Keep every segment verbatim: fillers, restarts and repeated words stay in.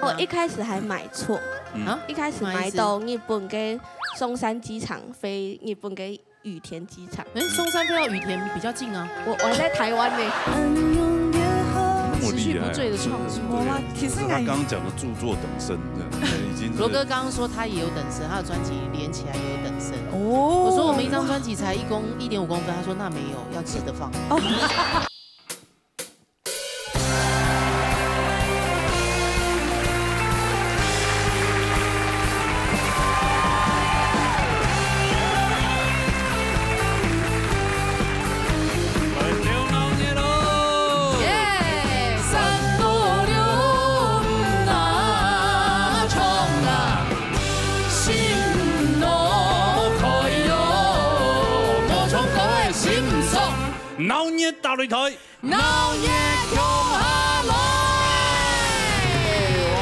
我一開始還買錯，嗯啊一開始買到日本个松山機場飛日本个羽田機場。哎，松山飛到羽田比較近啊。我我還在台灣呢。那么厲害啊。持續不醉的創作。对啊哇其实就是他刚刚讲的著作等身，这样已经是罗哥刚刚说他也有等身，他的专辑连起来也有等身。哦我说我们一张专辑才一公一点五公分，他说那没有，要直的放。耶！三五六五啊，衝啊！心路開喲，無衝過的心酸，鬧熱打擂台。鬧熱共下來。哇，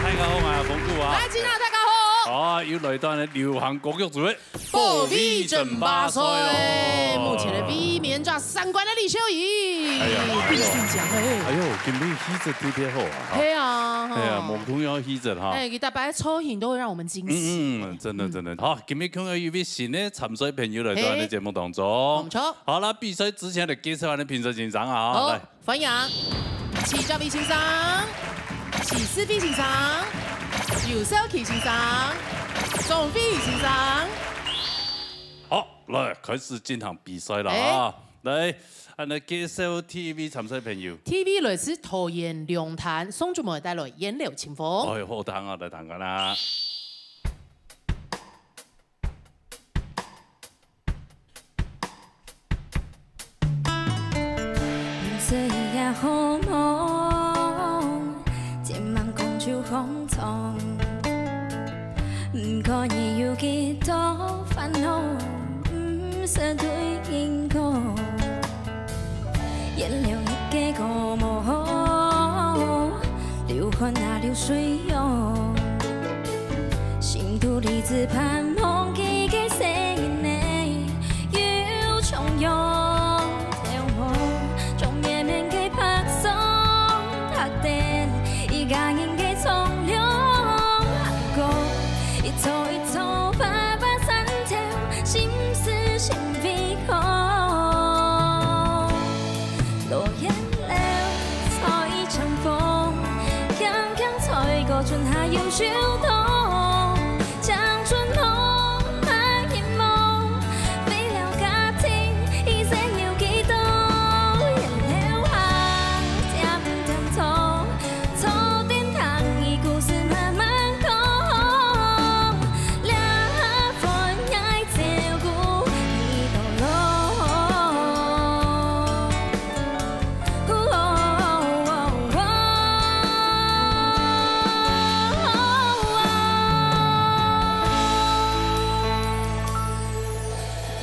大家好，我係阿峰哥啊。来，今天大家好。啊，又來到呢流行歌曲組的保衛爭霸賽，哦目前的衛冕者，三冠的李秀仪。哎呀必勝獎哎。哎呦，今日氣質特別好啊！哈嘿啊，哎呀，哈無共樣氣質哈。哎，佢大擺造型都會讓我們驚喜。嗯嗯，真的真的好，今日看到一位新的參賽朋友來到咱的節目當中。毋錯。好啦，比賽之前來介紹咱的評審先生啊，好來，，歡迎徐嘉偉先生、徐思菲先生、游少奇先生、鍾飛先生。好，來開始進行比賽了啊！來，啊，來介紹第一位參賽朋友。第一位來自桃園龍潭，宋祖梅帶來《煙柳清風》。哎，好聽啊，來聽看啦。毋使也好夢，天茫空就空洞。毋管你有幾多煩惱，毋使對人講。原諒一个過無好，流汗啊流水哦。心肚裡只盼望幾个細人仔 有重陽頭毛，終年面个白霜白電，一家人个蒼涼。阿哥，一座一座白白山頭，心事心飛空。落葉了，吹清風，輕輕吹過，春夏又秋冬。 青春夢啊一夢，為了家庭，一生有幾多？沿路行，點點走，坐等等你故事慢慢講。這份愛照顧你到老。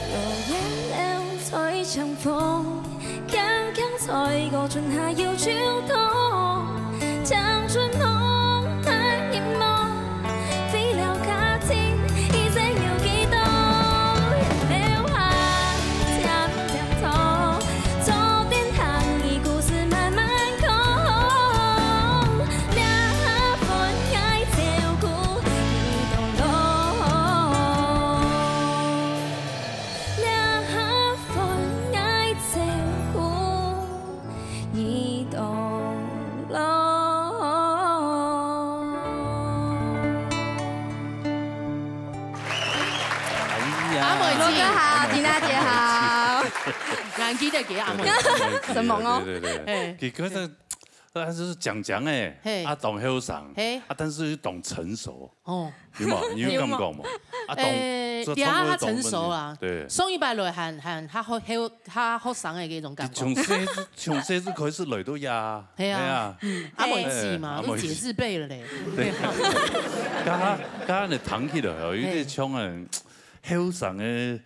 落葉了，吹清風，輕輕吹過，春夏又秋冬。青春夢啊一夢，為了家庭，一生有幾多？沿路行，點點走，坐等等你故事慢慢講。這份愛照顧你到老。 這份愛照顧你到老。哎阿妹姐罗哥好，缇娜姐好。還記得佢阿妹。什麼哦對對對，嘿佢可能，但是講講哎，嘿啊，當後生，嘿啊，但是又當成熟，哦，有無？你有感覺無？啊，當，誒，這底下他成熟啦。對。上一擺來還還他學學他學生的那種感覺。從細從細就開始來到呀，係啊係啊，嗯，阿妹姐嘛，哎都姐字輩了嘞。對，剛剛剛剛你談起來哦，有點像啊，後生的，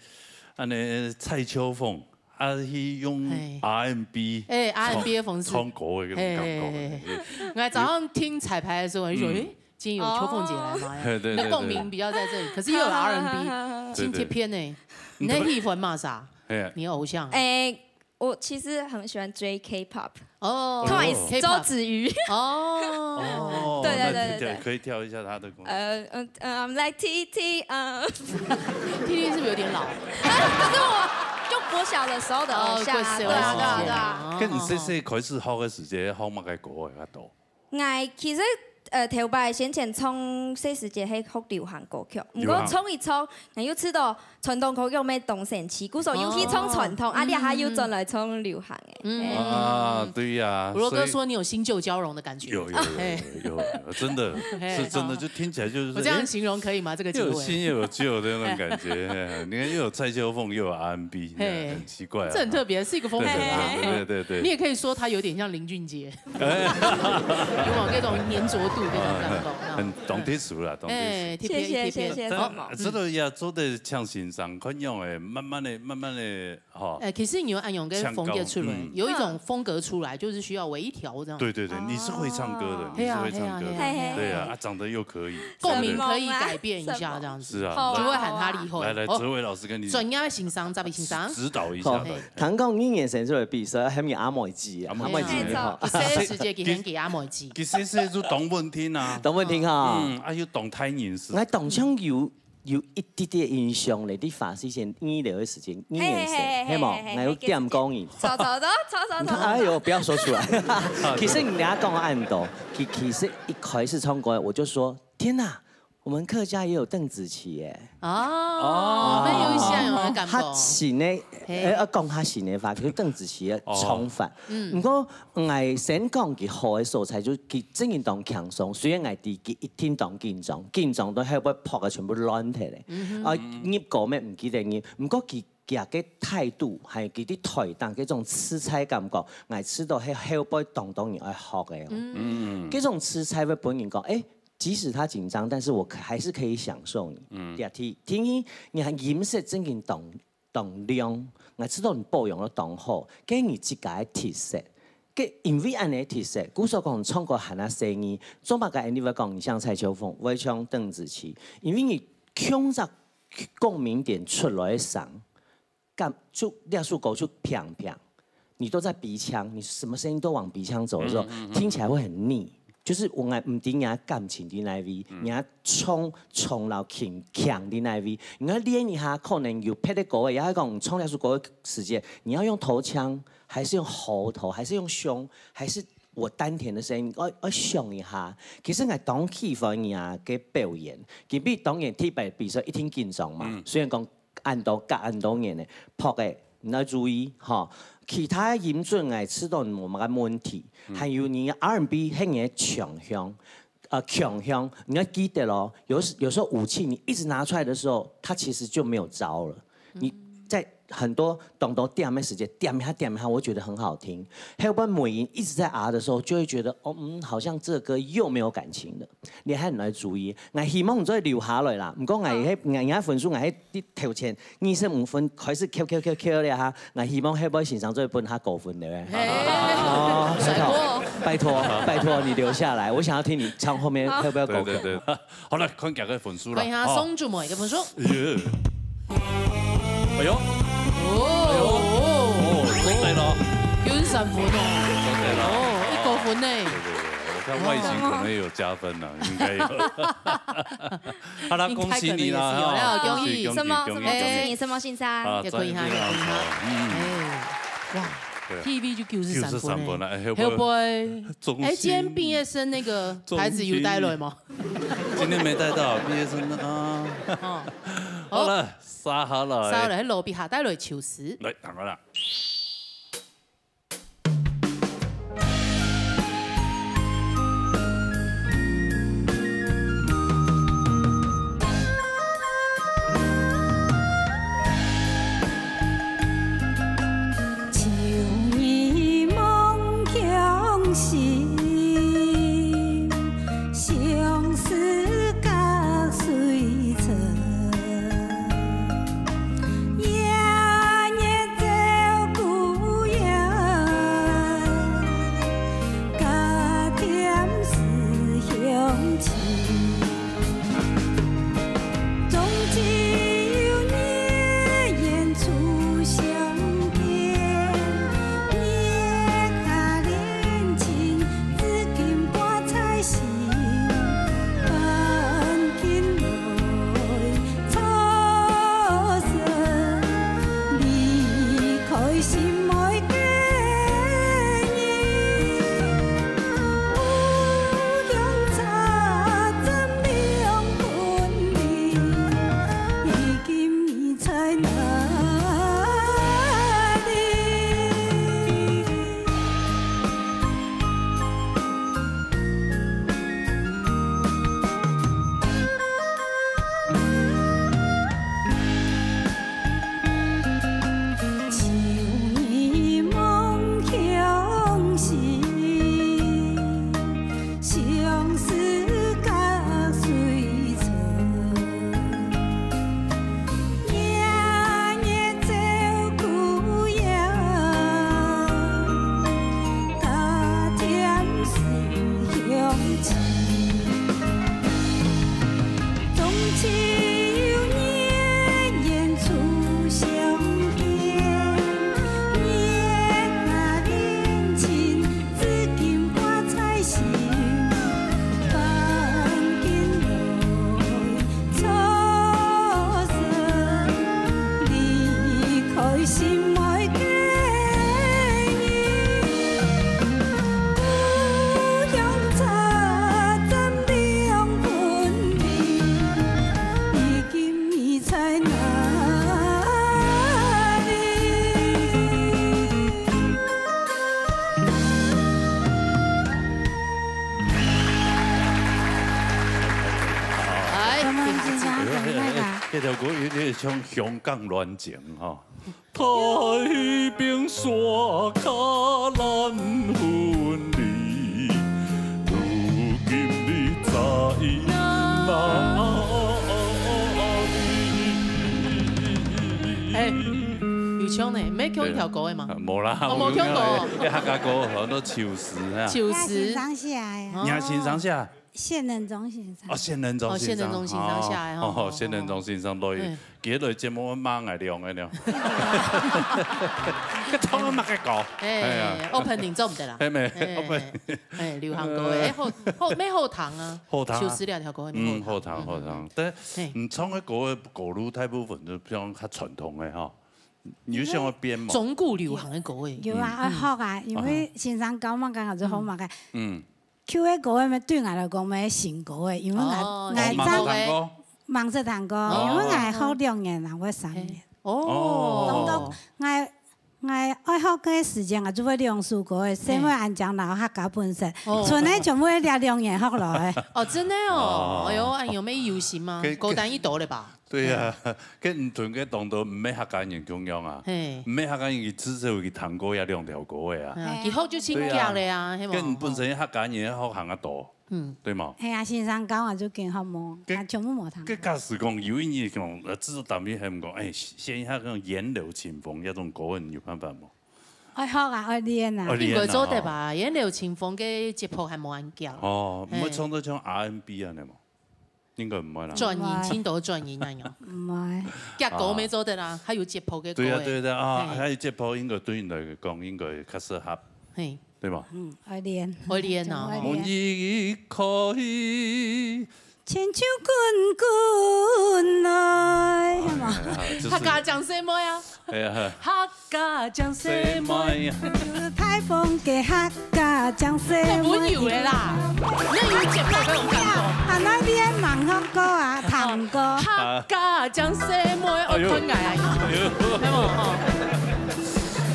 安尼蔡秋鳳，啊，去用嘿 R and B，哎，R and B的方式。唱歌的那種感覺。我早上聽彩排的時候，我就覺得，哎，今天有秋鳳姐來嗎？對對對那共鳴比較在這裡，可是又有R and B，今天偏呢，你那喜歡嘛啥？哎，你的偶像？哎，我其实很喜欢追 K-pop，哦，Twice，K-pop。周子瑜。哦，哦，对对对对对。那跳，可以跳一下他的歌吗？呃，嗯，嗯，I'm like T T，嗯。T T 是不是有点老？可是我就国小的时候的偶像啊，哦，对啊，对啊，对啊。哦。跟你細細開始學个時節，學麼个歌會較多？ 𠊎其實，呃，頭擺先前唱細時節係學流行歌曲，毋過唱一唱，𠊎又試著傳統歌曲乜當生趣，故所又去唱傳統，啊，這下又轉來唱流行个。嗯。啊，對呀，吳若哥說你有新舊交融的感覺。所以有，有，有，有，有，真的，嘿，是真的，好。就聽起來就是，我這樣形容可以嗎？這個結尾。又有新又有舊的那種感覺，嘿，你看又有蔡秋鳳，又有R and B，嘿。很奇怪啊。這很特別，是一個風格啊。對，對，對，對，對。你也可以說他有點像林俊傑。 哎。有無這種黏著度，這種感覺，啊，很懂得數啦，懂得數。哎，特別，謝謝，特別。謝謝，好。這个也做得像先生，看樣誒，慢慢的，慢慢的，吼。哎，其實你有恁樣个風格出來，像講，嗯。有一種風格出來，就是需要微調這樣。對，對，對，你是會唱歌的，哦。你是會唱歌的。嘿啊，嘿啊，嘿啊。對啊，啊，長得又可以。共鳴可以改變一下這樣子，什麼啦？什麼？是啊，好啊，就會喊他離婚。好啊。來，來，哦，哲偉老師跟你專業先生，哲偉先生。指導一下。好。嘿。 聽講你原先就會比賽，喊你阿妹姊啊，阿妹姊。阿妹姊，你好。哎，佢細个時節，佢喊佢阿妹姊。佢細細就當穩定啊。當穩定哈。嗯，啊，又當大人是。𠊎當像有，有一滴滴印象咧，你發生先二樓个時間，你原先，嘿，嘿，嘿，係無？嘿，嘿，𠊎有點講你。走，走，走，走，走，走。你看，哎呦，不要說出來。其實你等下講恁多，其，其實一開始唱歌，我就說，天哪， 我們客家也有鄧紫棋耶。哦，哦。那有一些人會感覺。較新的，嘿。呃，要講較新的話，就是鄧紫棋的唱法。哦。嗯。毋過，𠊎先講佢好的所在，就是佢真正當輕鬆。雖然𠊎知佢一定當緊張，緊張到後尾拍个全部亂忒咧。嗯哼。啊，入歌乜毋記得入。毋過佢，佢个態度，還有佢在台頂該種自在感覺，𠊎試著係後尾當多人愛學的哦。嗯。嗯。該種自在會分人講，誒， 即使他緊張，但是我可，還是可以享受你。嗯。第二，第，第二，你个音色真正當，當亮，𠊎知道你保養到當好，該你自家个特色。該因為恁樣个特色，故所講唱歌還較細膩，做麼个恁樣會講你像蔡秋鳳，會像鄧紫棋？因為你共隻共鳴點出來个聲， 感，就這首歌就平平，你都在鼻腔，你什麼聲音都往鼻腔走的時候，嗯，嗯，嗯。聽起來會很膩。就是𠊎毋知你个感情在哪位，嗯。你个唱，唱到強，強在哪位，你愛練一下，可能有別个歌，也係講唱這首歌的時間，你要用頭腔，還是用喉頭，還是用胸，還是我丹田的聲音，要，要想一下。其實𠊎當喜歡你个表演，因為當然第一擺比賽一定緊張嘛，嗯。雖然講 恁多，隔恁多年个，拍个，你愛注意，吼。其他音準𠊎試著無麼个問題，嗯。還有你R and B係你个強項，呃，強項，你要記得哦，有時，有時候武器你一直拿出來的時候，它其實就沒有招了。你在很多當多點个時間，點一下，點一下，我覺得很好聽。後尾尾音一直在R的時候，就會覺得，哦，嗯，好像這個歌又沒有感情了。 你還愛注意，𠊎希望你做得留下來啦。毋過𠊎係，𠊎，𠊎分數𠊎係頭前二十五分開始扣扣扣扣了哈，𠊎希望後尾先生做得分較高分，對不對？嘿。哦，拜託，拜託，拜託你留下來，我想要聽你唱後面會不會高分。對，對，對。好，來，看佢个分數啦。看一下宋祖母个分數。哦。耶。哎喲。哦。哎喲。哦，收得了。九十三分哦。收得了。哦，一高分呢。對，對，對，我看外形可能有加分了。 應該有。好啦，恭喜你啦，應該可能也是有啦，哦，恭喜，恭喜，什麼，恭喜，恭喜。什麼，恭喜你，什麼先生？啊，也可以哈，專業非常好。也可以哈。嗯。哎，哇，對。T V就九十三分呢。九十三分了，哎，會不會，會不會，中心。哎，今天畢業生那個牌子有帶來嗎？中心。今天沒帶到，畢業生啊。哦。好了，好。殺下來。殺下來，喺路邊下帶來就是。來，打開了。 秋日望鄉心，相思隔水城。夜月照孤影，隔点思鄉情。 终只有日夜初相见，總是有緣，緣處相見，緣啊，人情，至今掛在心，萬金來錯身，離開心愛的人。 故鄉車站兩分離，如今你在哪裡？哎，感恩先生，感恩大家。這條歌有點像香港戀情哈。 太平山下難分離，如今你在哪裡？哎，有唱呢，毋係共一條歌个嘛？啊，無啦，哦，無共過。這客家歌，很多舊時啊。舊時。先生寫个啊。哦。你還先生寫？ 謝仁宗先生。哦，謝仁宗先生。哦，謝仁宗先生寫个吼。哦，謝仁宗先生落去，嗯。今日來節目罵𠊎兩个了。佢唱个麼个歌？哎，哎呀。Opening做毋得啦。係咩？哎，Open。哎，流行歌，哎，好，好，蠻好聽啊。好聽啊。舊時這條歌蠻好聽。嗯，好聽，好聽。嗯。但係你唱个歌个歌路大部分都比較傳統个吼。你有想要變無？中古流行个歌个。有啊，嗯。愛學啊，因為先生教麼个，𠊎就學麼个。嗯。 舊个歌仔，對𠊎來講，乜新歌仔，因為𠊎，哦，𠊎正，哦，吂識彈過。吂識彈過，哦。因為𠊎學兩年啊，𠊎三年。嘿。哦。當多𠊎，𠊎愛學个時間啊，就會兩首歌仔，細妹恁靚摎客家本色，哦。賰个全部係這兩年學來个。哦，真个哦。哦。哎喲，恁樣乜有心啊，該，孤單一島了吧？ 對啊，該毋同个當多毋係客家人共樣啊，嘿。毋係客家人佢至少佢聽過這兩條歌个啊。啊，嘿啊。佢學就真遽了啊，對啊。係無？該你本身客家人學行較多，嗯。對無？係啊，先生教𠊎就緊學無，該，啊，全部無聽過。該假使講有一日講，呃，製作單位喊講，哎，選一下該種《沿流清風》這種歌，你有辦法無？愛學啊，愛練啊。愛練啊，應該做得吧？吼。《沿流清風》个節拍還無恁遽。哦，嘿。毋會唱到像R and B恁樣無？ 應該毋會啦。轉音，毋會。青島轉音恁樣。毋會。遽歌乜做得啦，啊。還有節拍个歌仔。對啊，對啊，對啊，啊，嘿。還有節拍應該對你來講，應該較適合，嘿。對吧？嗯，愛練。愛練哦。愛練。問你可以。千秋滾滾來，係無？哎呀，就是客家靚細妹啊。 哎呀。客家靚細妹。大風个客家靚細妹。國文有个啦，你有節目摎𠊎講過。啊，該邊吂學過啊，聽過。客家靚細妹，哎喲。我看𠊎啊，哎喲。係無吼？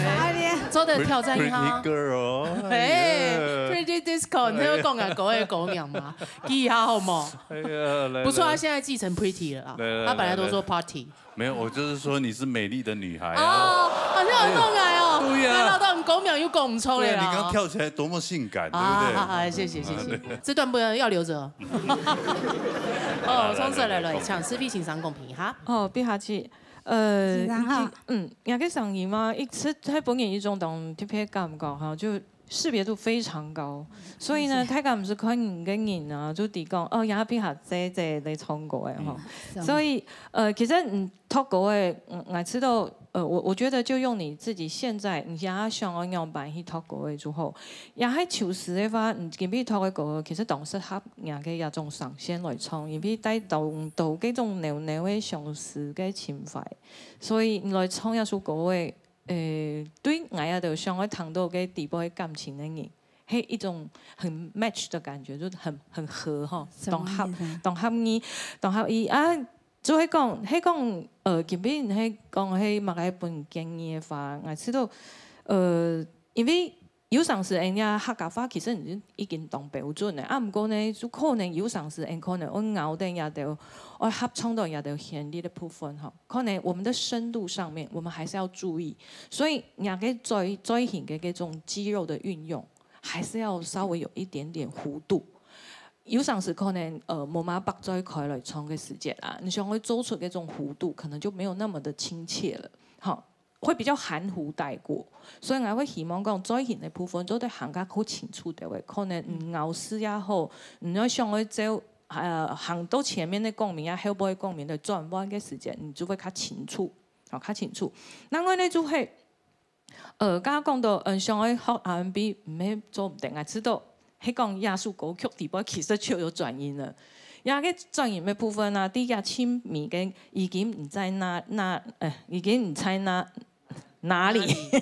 哎呀，做得挑戰一下。Pretty girl，哎，哎呀。Pretty Disco，你聽過講啊，歌个歌名嗎？記一下好無？哎呀，來，不錯，來。他現在繼承 Pretty 了啊，來，來，他本來都說 Party。來，來。 沒有，我就是說你是美麗的女孩啊。哦，好像有弄來哦。哎，對呀。那老大，你講名又講毋出來了哦。對啊，你剛跳起來多麼性感，對不對？啊，好，好，謝謝，謝謝。啊，對。這段不要，要留著哦。哦，來，來，從這來，來，來，來，請思菲先生講評哈。哦，比下去，呃，先生好。嗯，這个聲音嘛，一直在分人一種當特別感覺哈，就識別度非常高。所以呢，謝謝。大家毋係看人个人啊，就知講，哦，這比下姐姐來唱歌个吼。嗯，所以，呃，其實，嗯， 讀歌个，嗯，𠊎知道，呃，我，我覺得就用你自己現在，你想要想要仰般去讀歌个就好。也係舊時个話，你今日讀个歌，其實當適合人个一種聲線來唱，因為帶動到這種濃濃个相思个情懷。所以你來唱一首歌个，呃，對𠊎也都想要聽到个底背个感情个人，係一種很match的感覺，就很，很合吼，什麼意思？當合，當合意，當合意啊！ 就係講，係講，呃，今日係講係麼个分建議个話，𠊎知道，呃，因為有成時人家客家話其實已經，已經當標準了，啊，毋過呢，就可能有成時人可能會咬等這兜，會合唱到這兜旋律个部分吼，可能我們的深度上面，我們還是要注意。所以，人家嘴，嘴型个這種肌肉的運用，還是要稍微有一點點弧度。 有成時可能，呃，無辦法擘嘴開來唱个時節啊，你想愛做出這種弧度，可能就沒有那麼的親切了。好，會比較含糊帶過，所以𠊎會希望講嘴型个部分做得行較較清楚兜仔，可能你咬字也好，你要想要走，呃，行到前面个共鳴啊，後背个共鳴个轉彎个時間，你就會較清楚，好，較清楚。另外呢，就係，呃，剛剛講到，嗯，想要學R and B，毋係做毋得，𠊎知道，係講這首歌曲底背其實就有轉音了。這个轉音个部分啊，第一个親密个已經毋在那，那，呃，已經毋在那， 哪裡？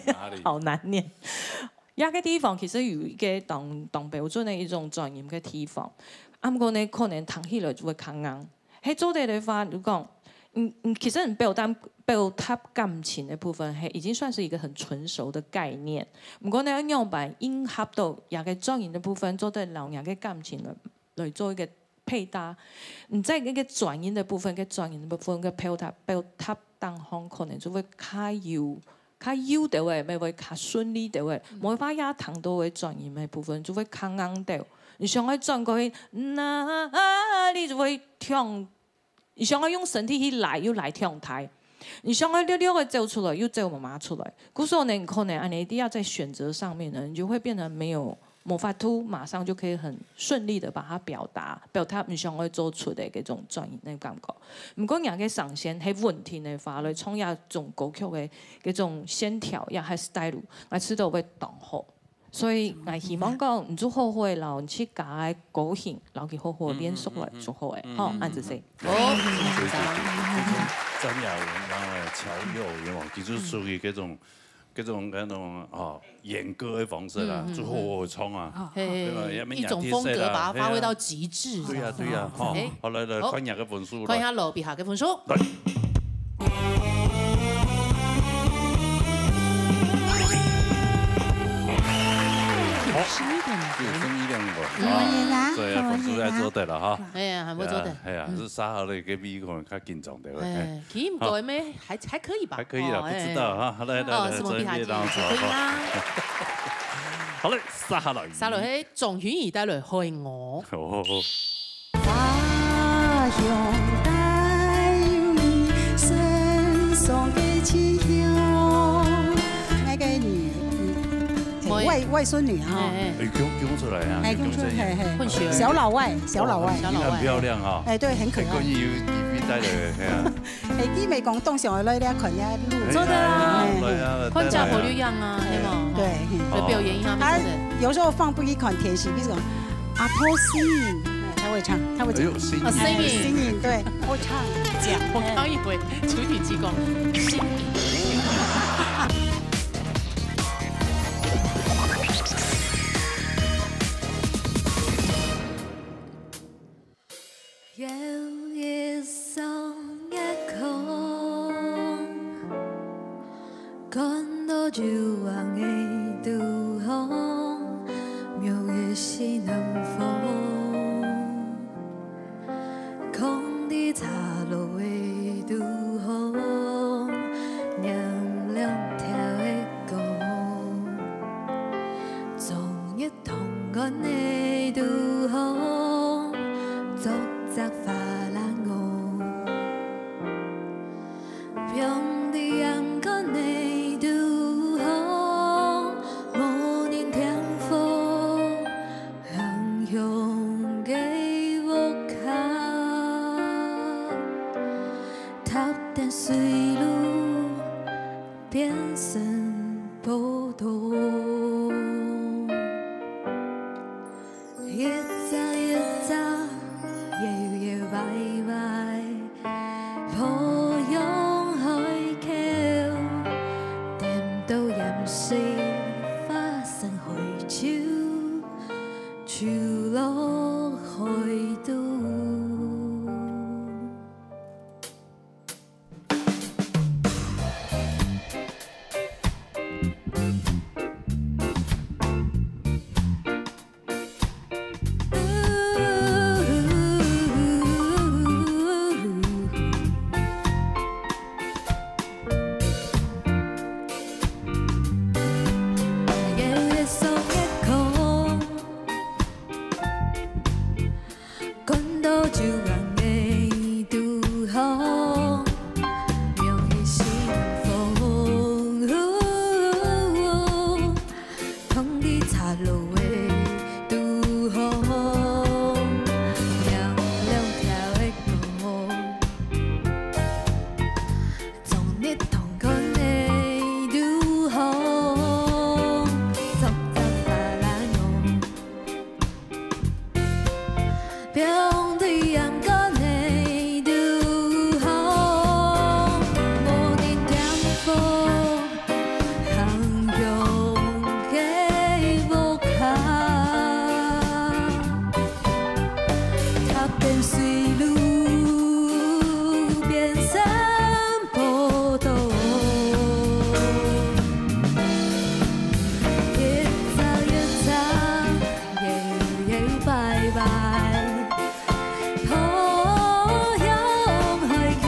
哪裡？好難念。這个地方其實有一个當，當標準个一種轉音个地方，啊，毋過呢，可能聽起來就會較硬。係做得个話，就講，嗯，嗯，其實你表達，表達感情个部分，係已經算是一个很成熟个概念。毋過呢，愛仰般迎合到這个轉音个部分，做得摎這个感情來，來做一个配搭。你在該个轉音个部分，該轉音个部分，該表達，表達當中可能就會較有，較有兜仔，乜會較順利兜仔。無法也聽到个轉音个部分就會較硬兜。你想要轉過去，哪裡就會忒，你想要用身體去拉，又拉忒大。你想要略略个走出來，又走無法出來。故所呢，你可能恁樣，在選擇上面呢，你就會變得沒有 無法度馬上就可以很順利的把它表達，表達你想要做出的這種轉音的感覺。毋過若个聲線係穩定个話，來唱這種歌曲个這種線條也係style，𠊎試著會當好。所以𠊎希望講，你就好好个摎你自家个個性，摎佢好好練熟來就好个，吼，恁仔細。哦，張雅文，然後喬佑，有無？其實屬於這種 這種，這種，哦，演歌的方式啦，嗯，嗯，就好好唱啊。哦，嘿，對吧？也沒一種風格，把它發揮到極致。對啊，對啊，吼，嘿，好，來，來，好，看一下个分數，看一下羅比哈个分數。來。好，十一點五分。有十一點五分，嗯，啊，所以分數也做得了哈。哎呀，還不錯的。哎呀，嗯，係啥好了，一个比可能較緊張的。哎，其實毋過咩， 還，還可以吧？還可以啦，哦，不知道哈。哎。來，來，哦，來，什麼比他這邊讓我看看。可以啦。好嘞，接下來。接下來，係鍾欣怡帶來《海鷗》。哦。花香帶有你身上的清香。那個女，女，妹。外，外孫女哈。哎，哎。哎，供，供出來啊，哎，供出來，供出來。嘿，嘿。混血兒。小老外，小老外。哦，小老外。很漂亮啊。哎，對，很可愛。哎，關於有D V帶的，哎呀。 哎，佢乜講當想愛來這看這路。做得啊。哎，來啊，看一下火力樣啊，哎，係無？對，嗯。來表演一下，他有時候放不一款天氣，比如說阿婆singing，哎，他會唱，他會唱。哎呦，singing。啊，singing。Singing，對，會唱，這樣。我剛以為主題曲講singing。有一雙月光，看到晝晚个肚項，描个西南風。空地茶路个肚項，念兩條个歌。昨日 同款个肚項，捉隻法郎哦。放佇陽光个肚項，無人聽風，行向个屋下，踏等水路，變成波濤。 一隻一隻，搖搖擺擺，浮向海口，恬到鹽水化成海潮，注落海肚。放對陽光的路項，無日點風，行向个屋下，踏遍水路變山坡道，一層一層，搖搖擺擺。 破曉海口，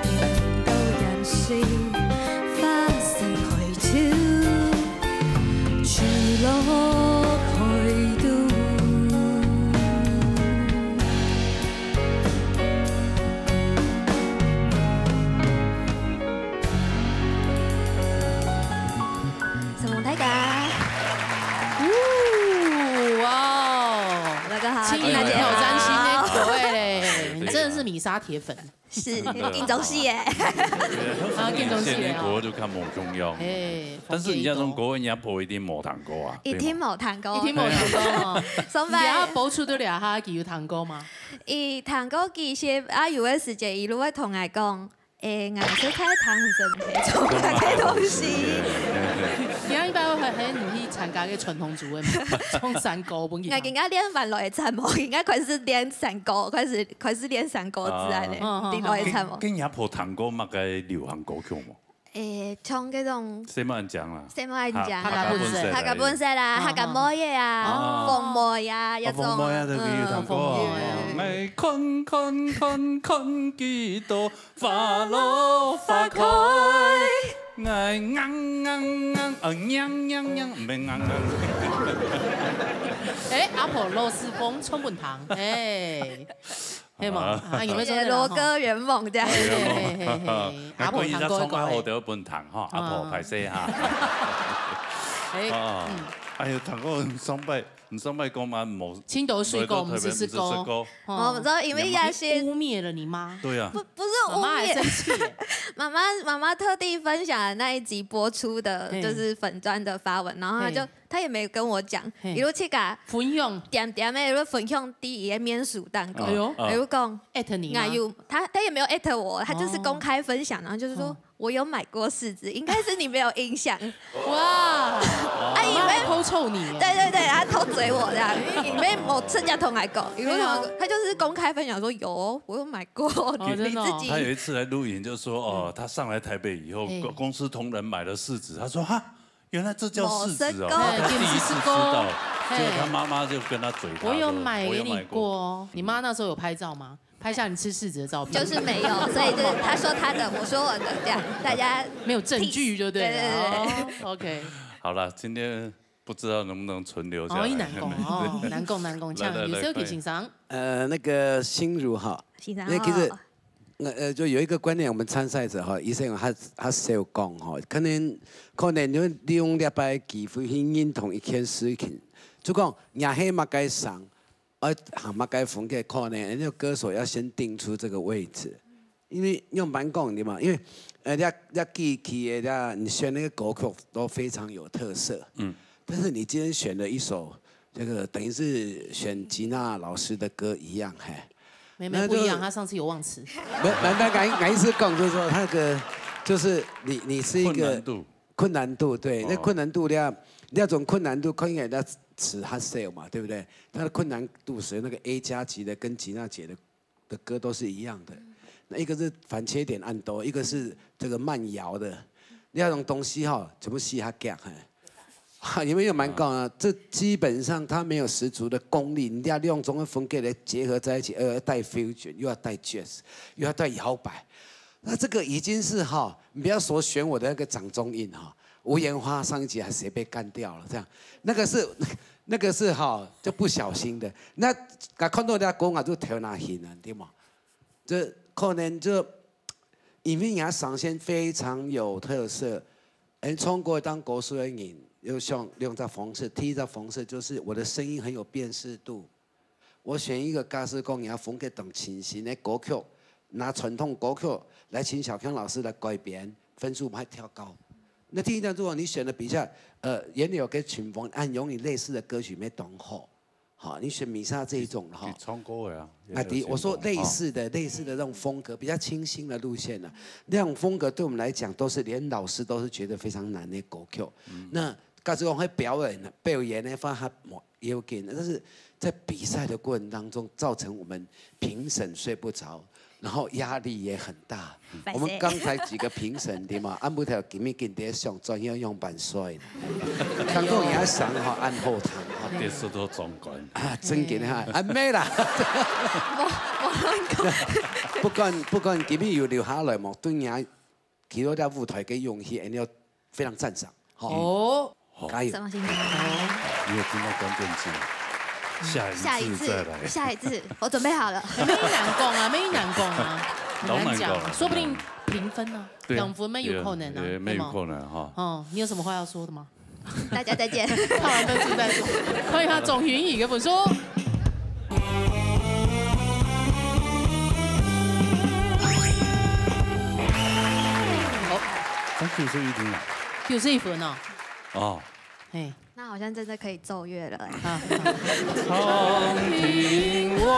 顛倒現實，花開海秋，聚落海肚。承蒙大家。哦，哇哦！大家好，今年的挑戰新的歌哎嘞，你真的是米莎鐵粉。是，緊張死耶！啊，緊張死耶哦！新的歌就較無重要。哎，但是你這種歌，人家婆一定無聽過啊，一定無聽過，一定無聽過哦。上擺你要播出得了，他有聽過嗎？伊聽過其實啊，有个時節，伊就會同𠊎講， 誒，𠊎係太貪心，從來个東西。你看一般會很很努力參加个傳統組合嘛，唱山歌本來。𠊎今日練完來站無，應該開始練山歌，開始開始練山歌之類的，啊。嗯，嗯，嗯。練來站無。跟跟阿婆談過麼个流行歌曲無？誒，像這種。誰嘛講啦？誰嘛講？客家本色。客家本色啦，客家妹仔啊，哦。鳳妹啊，哦，這種啊。鳳妹啊，對，有聽過。嗯，鳳妹。哎，看看看看幾多 花落花開。哎，硬硬硬，啊，硬硬硬，毋係硬硬。哎，阿婆老師風衝本糖，哎，係無？啊，有沒有說得了？也羅哥圓夢這樣。嘿，嘿，嘿，嘿，嘿。阿婆糖果一個。啊，可以再衝啊，好的，本糖哈，阿婆，嗯。歹勢哈。哎，哦，嗯。哎喲，糖果上擺 你上擺講嘛，無，青島水果，毋係食果。毋係食果。哦。我知道，因為也是，你污衊了你媽。對啊。不，不是污衊。媽媽還生氣耶。媽媽，媽媽特地分享了那一集播出的，嘿。就是粉專的發文，然後她就，嘿。她也沒跟我講，嘿。一路去給分享。點點的，一路分享第一个免稅蛋糕。哎喲。一路講，艾特你嗎？哎喲，她，她也沒有艾特我，她就是公開分享，哦。然後就是說，哦。 我有買過柿子，應該是你沒有印象。哇！啊，因為媽媽還偷臭你耶。對，對，對，她偷嘴我這樣，因為沒有直接同我講，因為對啊。她就是公開分享說，有哦，我有買過，哦，真的哦。你自己。她有一次來錄影，就說，哦，嗯。她上來台北以後，嘿。公，公司同仁買了柿子，她說，哈，原來這叫柿子哦，無食過。她第一次吃到，嘿，嘿。結果她媽媽就跟她嘴她說，我有買給你過哦。我有買過。你媽那時候有拍照嗎？ 拍下你吃柿子的照片。就是沒有，所以就是她說她的，我說我的，這樣大家沒有證據就對了。對，對，對，對。哦，OK。好了，今天不知道能不能存留下來。哦，難講哦，難講，難講，來，來，來，有時候可以欣賞。快。呃，那個心如哈，欣賞哈。那其實，呃，呃，就有一個觀念，我們參賽者哈，醫生有他，他是有講哈，可能，可能就利用這擺機會去認同一件事情，就講，若係麼个生， 呃，行麼个風格可能，那個歌手要先定出這個位置。因為用蠻講的嘛，因為，呃，這，這機器的，這你選那個歌曲都非常有特色。嗯。但是你今天選了一首，這個等於是選吉娜老師的歌一樣，嘿。沒，沒，那就不一樣，她上次有忘詞。沒，沒，沒，我，我意思講，就是說那個，就是你，你是一個困難度。困難度，對，哦。那困難度，那，那種困難度，可以給它尺較細嘛，對不對？它的困難度屬於那個A加級的，跟吉娜姐的 的歌都是一樣的。那一個是反切點恁多，一個是這個慢搖的，那種東西哈，全部嘻哈講，嘿。哈，你們有蠻高啊，這基本上它沒有十足的功力，你要用中文風格來結合在一起，呃，帶 fusion，又要帶 jazz，又要帶搖擺，那這個已經是哈，你不要說選我的那個掌中音哈，無言花上一集還誰被幹掉了，這樣，那個是，那個是哈，就不小心的。那，那看到人家講啊，就頭那暈啊，對嗎？ 這可能就因為人家聲線非常有特色，而唱歌當歌手的人，有想兩隻方式。第一隻方式就是我的聲音很有辨識度，我選一個假使講人家風格當清新的歌曲，拿傳統歌曲來請小康老師來改編，分數會調高。那第一隻，如果你選的比較，呃，原有个曲風，按用你類似的歌曲，沒當好。好，你选米莎这一种了哈。你唱歌的啊，啊，对，我说类似的，类似的那种风格，比较清新的路线呢。那种风格对我们来讲都是连老师都是觉得非常难的歌曲。那假使讲会表演表演的话，他要紧，但是在比赛的过程当中，造成我们评审睡不着，然后压力也很大。我们刚才几个评审对吗？俺不头今日今天想专业样板衰，刚刚人家想好按后堂哈。第四都总管。啊，真紧哈，啊，没啦。不管不管今日有留下来无，对人家企到这舞台个勇气，俺要非常赞赏。好，哦，加油！什么心情？你有听到关键字吗？下一次再来。下一次，我准备好了。没难讲啊，没难讲啊，很难讲，当然讲啊。说不定平分呢，对啊，两分没有可能啊，对啊，没有可能哈。哦，你有什么话要说的吗？大家再见。看完分数再说，看一下总评语个分数。好，咱九十一分啊。九十一分哦。哦，嘿，那好像真的可以奏乐了哎。啊，好荣幸哦。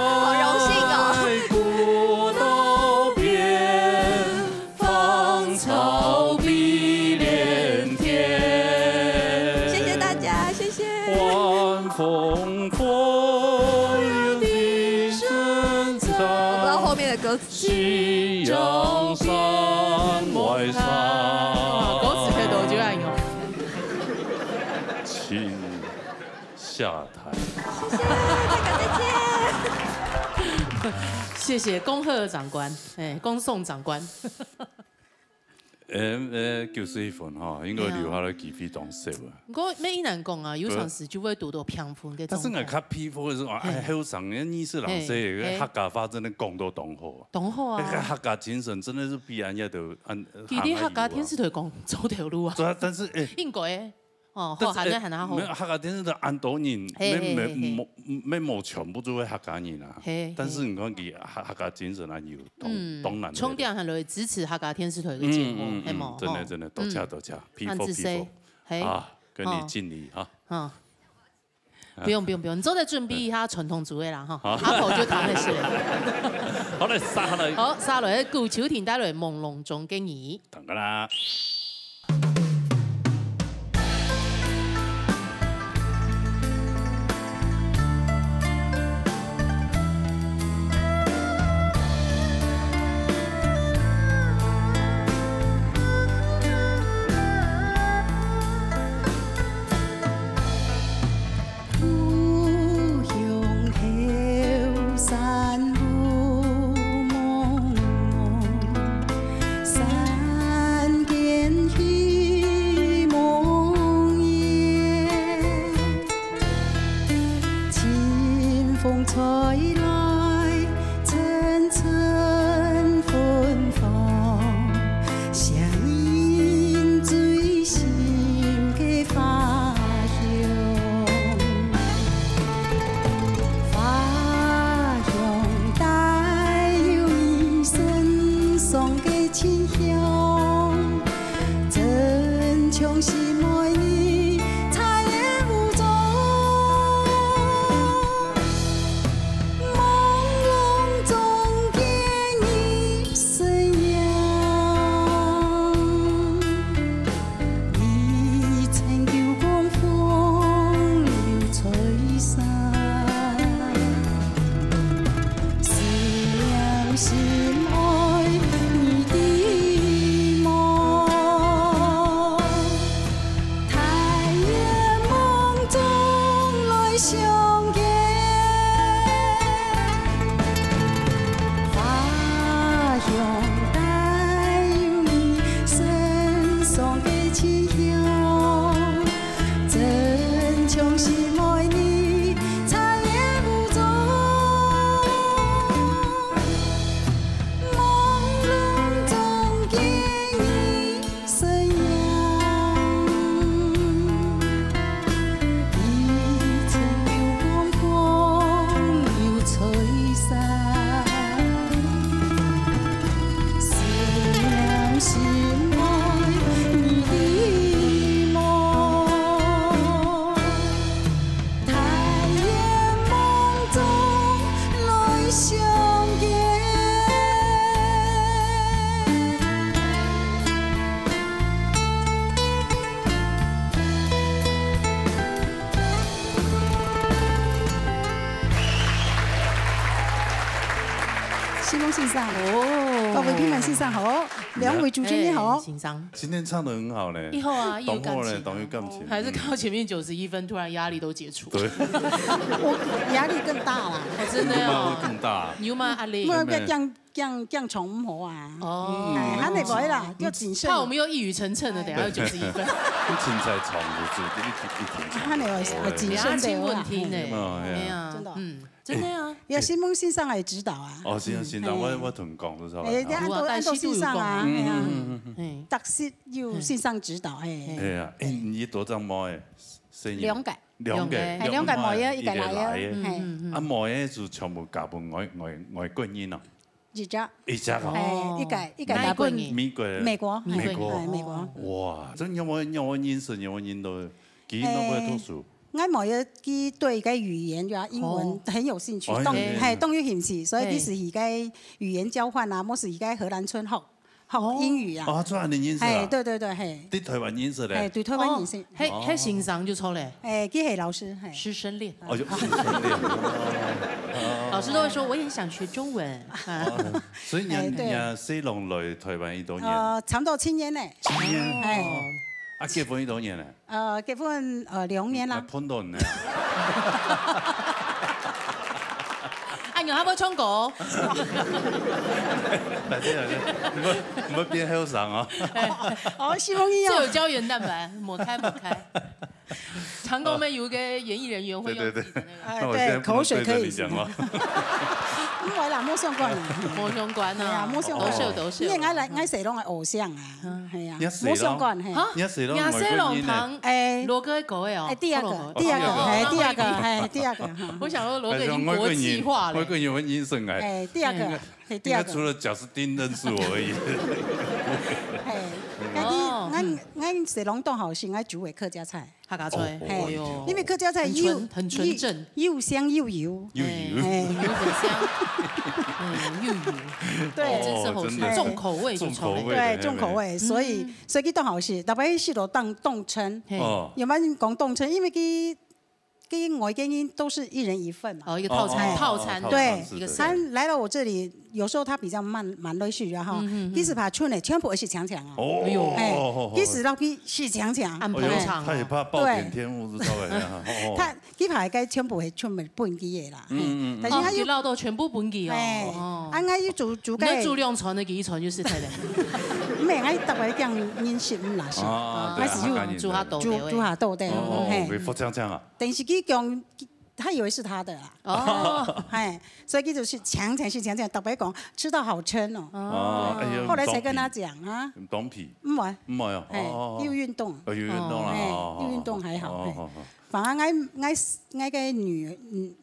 谢谢大家，谢谢。我不知道后面的歌词。哇，歌词可以多久啊？有。请下台。谢谢，大家再见。谢谢，恭贺长官，哎，恭送长官。呃，呃，九十一分哈，应该留下来机会当少啊。毋过，乜难讲啊，有常时就会堵到平分个状态。但是我较佩服的是，哎，后生个二十零岁，嘿，嘿。客家话真的讲到当好啊。当好啊。那个客家精神真的是比俺也都，俺，其实客家电视台讲做头路啊。对啊，但是，哎，应该的。 哦，但是，好，喊得，哎，喊得好。没有，客家电视台恁多人，嘿，嘿，没，没，嘿，嘿。没，没全部都是客家人啊。嘿，但是你看，佢客，客家精神啊，有当，嗯，当难得的。充电还来支持客家电视台个节目，嗯，嗯，嗯，系无？真的，吼。真的，多谢，嗯。多谢，佩服，按自己，佩服。嘿。啊，跟你敬礼哈。哦。啊。不用，不用，不用，你做得准备一下传统滋味啦，哈。好。阿婆就谈的是。好嘞，下来。好，下来，顾秋婷带来《朦胧中的你》。等个啦。新梦先生，哦，各位评委先生好，两位主持人好。哎，先生。今天唱得很好呢。以后啊，一有感情啊。当好呢，当有感情。还是看到前面九十一分，突然压力都解除。对。我压力更大啦。哦，真的哦。你妈会更大。你有没有压力？我要降，降，降重唔好啊。哦。哎，还没回啦，要谨慎。怕我们又一语成谶了，等下又九十一分。你身材长，就是一，一挺长。还没有，要谨慎点啦。两性问题呢。哎呀，哎呀，真的。嗯。 真的啊。要新梦先生来指导啊。哦，先生，先生，我，我同你讲，就是好了。哎，这样都按照先生啊，哎呀，嗯，嗯，嗯，嗯。哎。特色有先生指导，哎。哎呀，哎，你多少毛哎？生意？两个。两个，哎，两个毛耶，一个来耶，哎。嗯，嗯，嗯。啊，毛耶就全部嫁分外，外，外国人哦。一家。一家哦。哎，一个，一个嫁分外国人。美国。美国，美国。哎，美国。哇，这让我，让我认识，让我认识。 佢那个读书。哎，我妹妹佢对个语言呀，英文哦。很有兴趣，哦，当，很有兴趣。嘿，当有兴趣，所以佢是一个语言交换啊，嘿。莫是一个荷兰村学，学英语啊。哦，做恁个认识啊？哎，对，对，对，嘿。在台湾认识的？哎，在台湾认识。哦，嘿，哦。嘿，先生就错嘞。哎，佢系老师，嘿。师生恋。哦，有师生恋。哦。老师都会说，我也想学中文。哦，所以你，哎，对。你啊，西龙来台湾几多年？呃，差不多七年嘞。七年？哎。哦。啊，结婚几多年嘞？ 呃，结婚，呃，两年啦。啊，碰到你啊。啊，你还要唱歌？来，来，来，你们，你们变后生啊。哦，希望你哦。这有胶原蛋白，抹开，抹开。长工们有个演艺人员会用自己的那个。对，对，对。哎，那我现在不能对着你讲话。对，口水可以。不会啦，没相关啦。没相关啊。对啊，没相关。都是，都是。因为我来，我洗拢个偶像啊。 嗯。系啊，你洗咯？无相关，嘿。哈？你洗咯，你洗咯，外国人呢？哎。罗哥个狗哎哦，哎，第二个，好咯，第二个，好咯。哎，第二个，哎，第二个，哈。我想说罗哥已经国际化了。外国人，外国人会认识哎。哎，第二个，哎。哎，第二个。应该除了贾斯汀认识我而已。哎，哦。但是俺，俺洗拢当好是俺煮个客家菜。 客家菜，哦，嘿，哎哟，因为客家菜又，很纯，很纯正。又，又香又油。又油。哎。很油很香，嗯，又油。对。哦，真是好吃，真的。重口味就重口味。重口味的，对，重口味，嘿。所以，嗯。所以佢当好食，特别食到当，当撑。嘿。哦。有没有人讲当撑？因为佢，佢外国人都是一人一份嘛。哦，一个套餐，哎。套餐的，哦，套餐式的。对，一个set。他来到我这里， 有时候他比较慢，慢落去啊哈，嗯，嗯，嗯。其实怕春的全部是强强啊。哦，哎呦。哎，哦，哦，哦。其实老皮是强强。按排场哦。哎呦，他也怕暴殄天物，知道吧？对。哦，哦。他，佢怕该全部会全部分佢的啦。嗯，嗯，嗯。但是他又，啊，佢老豆全部分佢哦。哎，哦。啊，俺又煮，煮个。你煮两餐的，佢一餐就是太太。没，俺大概这样饮食，嗯，啦，是。啊，啊，对啊，还是有他赶紧的。煮下肚的喂。煮，煮下肚的，哦，嘿。会服强强啊。但是佢讲， 他以为是他的啦。哦。哎，所以佢就是强强是强强，特别讲吃到好撑哦。哦，哎呀，后来才跟他讲啊。当皮。唔会。唔会哦，哎，哦，哦，哦。又运动。哦，又运动了，哎，哦，哦，又运动还好，哦，哎。哦，哦。反而俺，俺，俺个女儿，嗯，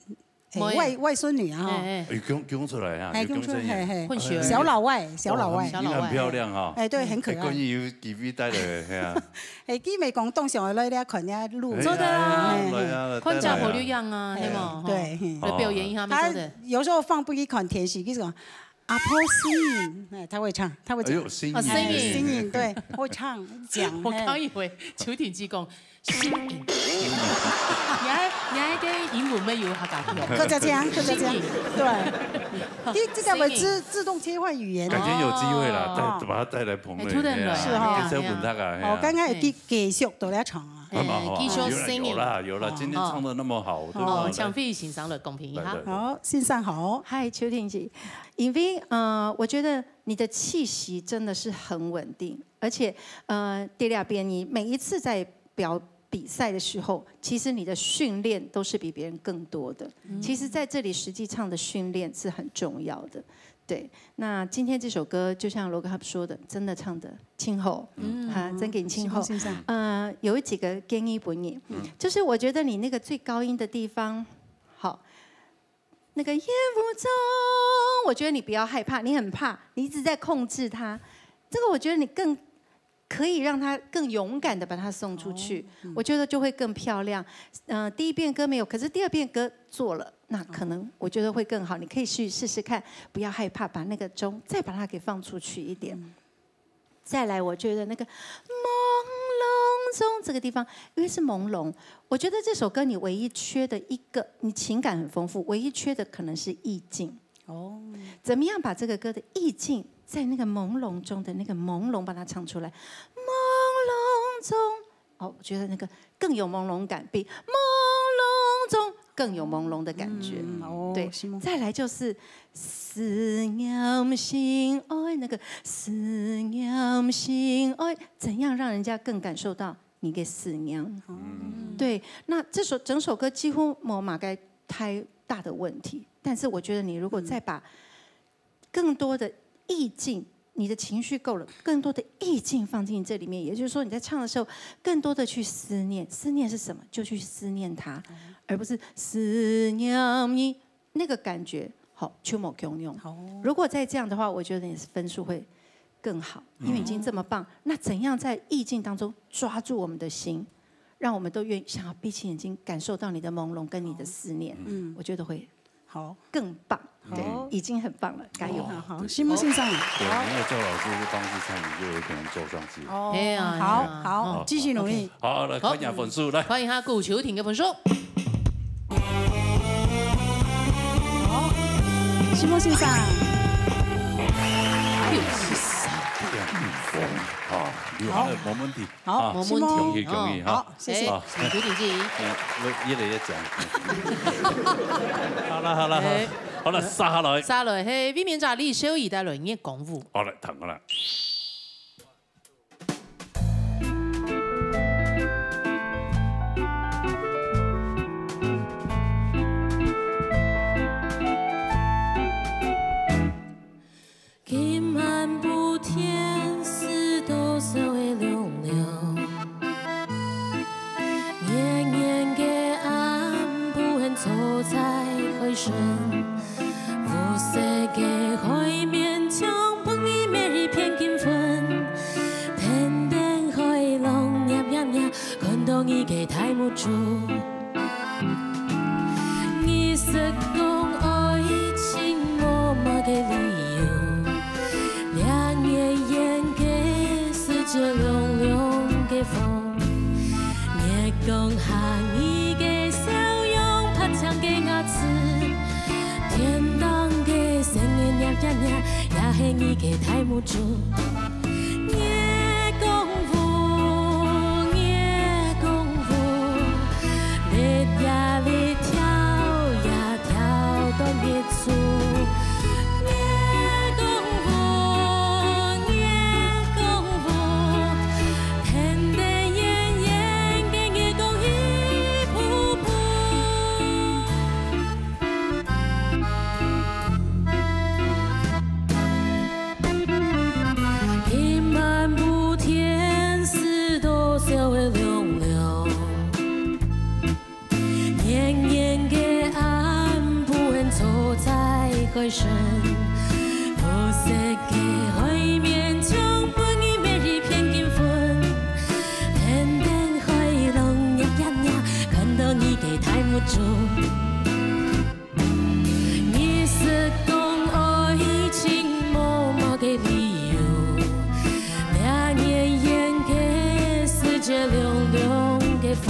哎，妹。外，外孙女啊，哈。哎，哎。有讲，讲出来啊，哎，有讲出来，讲出来。嘿，嘿。混血儿。小老外，小老外。哦，小老外。你很漂亮啊。哎，对，很可爱。哎，关于有几位带的，嘿啊。 哎，佢咪讲当想来咧看咧路。做得啊。哎，哎，哎。看家婆就养啊，哎，嘿嘛，对，吼。嘿。来表演一下，没做的。他有时候放不一款甜食，就是讲阿婆新年，哎，他会唱，他会讲。哎呦，新年。啊，新年。新年，对，会唱，讲，我刚以为邱挺基讲新年。你还，你还跟英文没有客家腔？客家腔，客家腔，新年。对。你这个会自，新年。自动切换语言。改天有机会啦，哦。带，把他带来棚内，哎，突然来。哎呀，是哦。给小粉大家，哎呀。哦，刚刚有继，继续到咧唱啊。 哎，蛮好啊，继续有啦，singing。有啦，有啦，哦，今天唱得那么好，哦。对不对？哦，请费先生来公平一下。来，来，来。好，先生好。嗨，邱婷姐，因为，呃，我觉得你的气息真的是很稳定，而且，呃，迪亚边你每一次在表，比赛的时候，其实你的训练都是比别人更多的。嗯。其实在这里实际唱的训练是很重要的。 对，那今天这首歌就像罗格汉说的，真的唱得真好，嗯。哈，真个真好。谢谢先生。呃，有几个建议分你，嗯。就是我觉得你那个最高音的地方，好，那个夜雾中，我觉得你不要害怕，你很怕，你一直在控制它。这个我觉得你更 可以让他更勇敢地把它送出去，哦，嗯。我觉得就会更漂亮。呃，第一遍歌没有，可是第二遍歌做了，那可能我觉得会更好。你可以去试试看，不要害怕，把那个钟再把它给放出去一点。嗯。再来，我觉得那个朦胧中这个地方，因为是朦胧，我觉得这首歌你唯一缺的一个，你情感很丰富，唯一缺的可能是意境。哦，怎么样把这个歌的意境在那个朦胧中的那个朦胧把它唱出来？朦胧中，哦，我觉得那个更有朦胧感，比朦胧中更有朦胧的感觉。嗯，哦，对，是吗？再来就是思念心爱，那个思念心爱，怎样让人家更感受到你的思念？嗯，对，那这首整首歌几乎没嘛个太大的问题，但是我觉得你如果再把更多的意境，你的情绪够了，更多的意境放进这里面，也就是说你在唱的时候，更多的去思念，思念是什么，就去思念它，而不是思念你那个感觉，好，就没共用。好，如果再这样的话，我觉得你的分数会更好，因为已经这么棒。那怎样在意境当中抓住我们的心，让我们都愿意想要闭起眼睛，感受到你的朦胧跟你的思念？嗯，我觉得会好，更棒。对，好，已经很棒了，加油！好，好，心目先生。对，你有赵老师的方式唱，你就有可能坐上去。哦，哎呀，好，哎呀，好，哦，继续努力。好，来，好，看一下分数，来。看一下顾秋婷的分数。好，心目先生。六十三点五分，啊，你好，好，没问题。好，啊，恭喜恭喜，好，好，谢谢。好，有点建议。嗯，我越来越讲。好了好了好了，哎，好了，杀下来。杀下来，嘿，卫冕者李小怡带来《月光湖》。好，来，听好了。今暗晡天是多少个凉凉，黏黏个暗晡還坐在海脣，烏色个海面像分你搣一片金粉，天頂海浪捏捏捏，看到你个大目珠。 你識講愛情無麼个理由，掠月圓个世界涼涼个風。月光下你个笑容，白淨个牙齒，天頂个星月捏捏捏，也係你个大目珠。 月光湖，月光湖，日呀日，跳呀跳到日出。月光湖，月光湖，天頂圓圓个月光一puspuh。 今暗晡天是多少个涼涼，黏黏个暗晡還坐在海脣，烏色个海面像分你搣一片金粉，天頂海浪捏捏捏，看到你个大目珠。 你識講愛情無麼个理由，掠月圓个世界涼涼个風。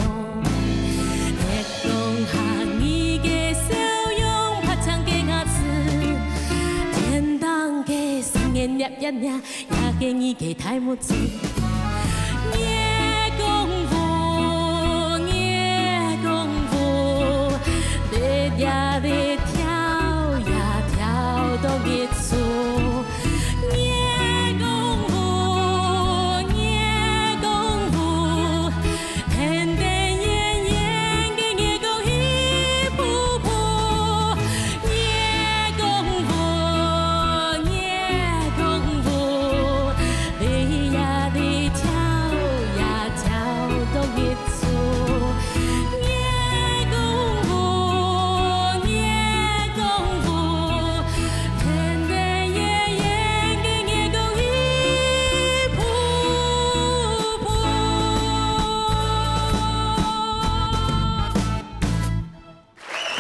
月光下你个笑容，白淨个牙齒，天頂个星月捏捏捏， 也係你个大目珠。月光湖，月光湖，日呀日，跳呀跳到日出。月光湖，月光湖， 天頂圓圓个月光一puspuh，月光湖，月光湖，日呀日，跳呀跳到日出。月光湖，月光湖，天頂圓圓个月光一puspuh。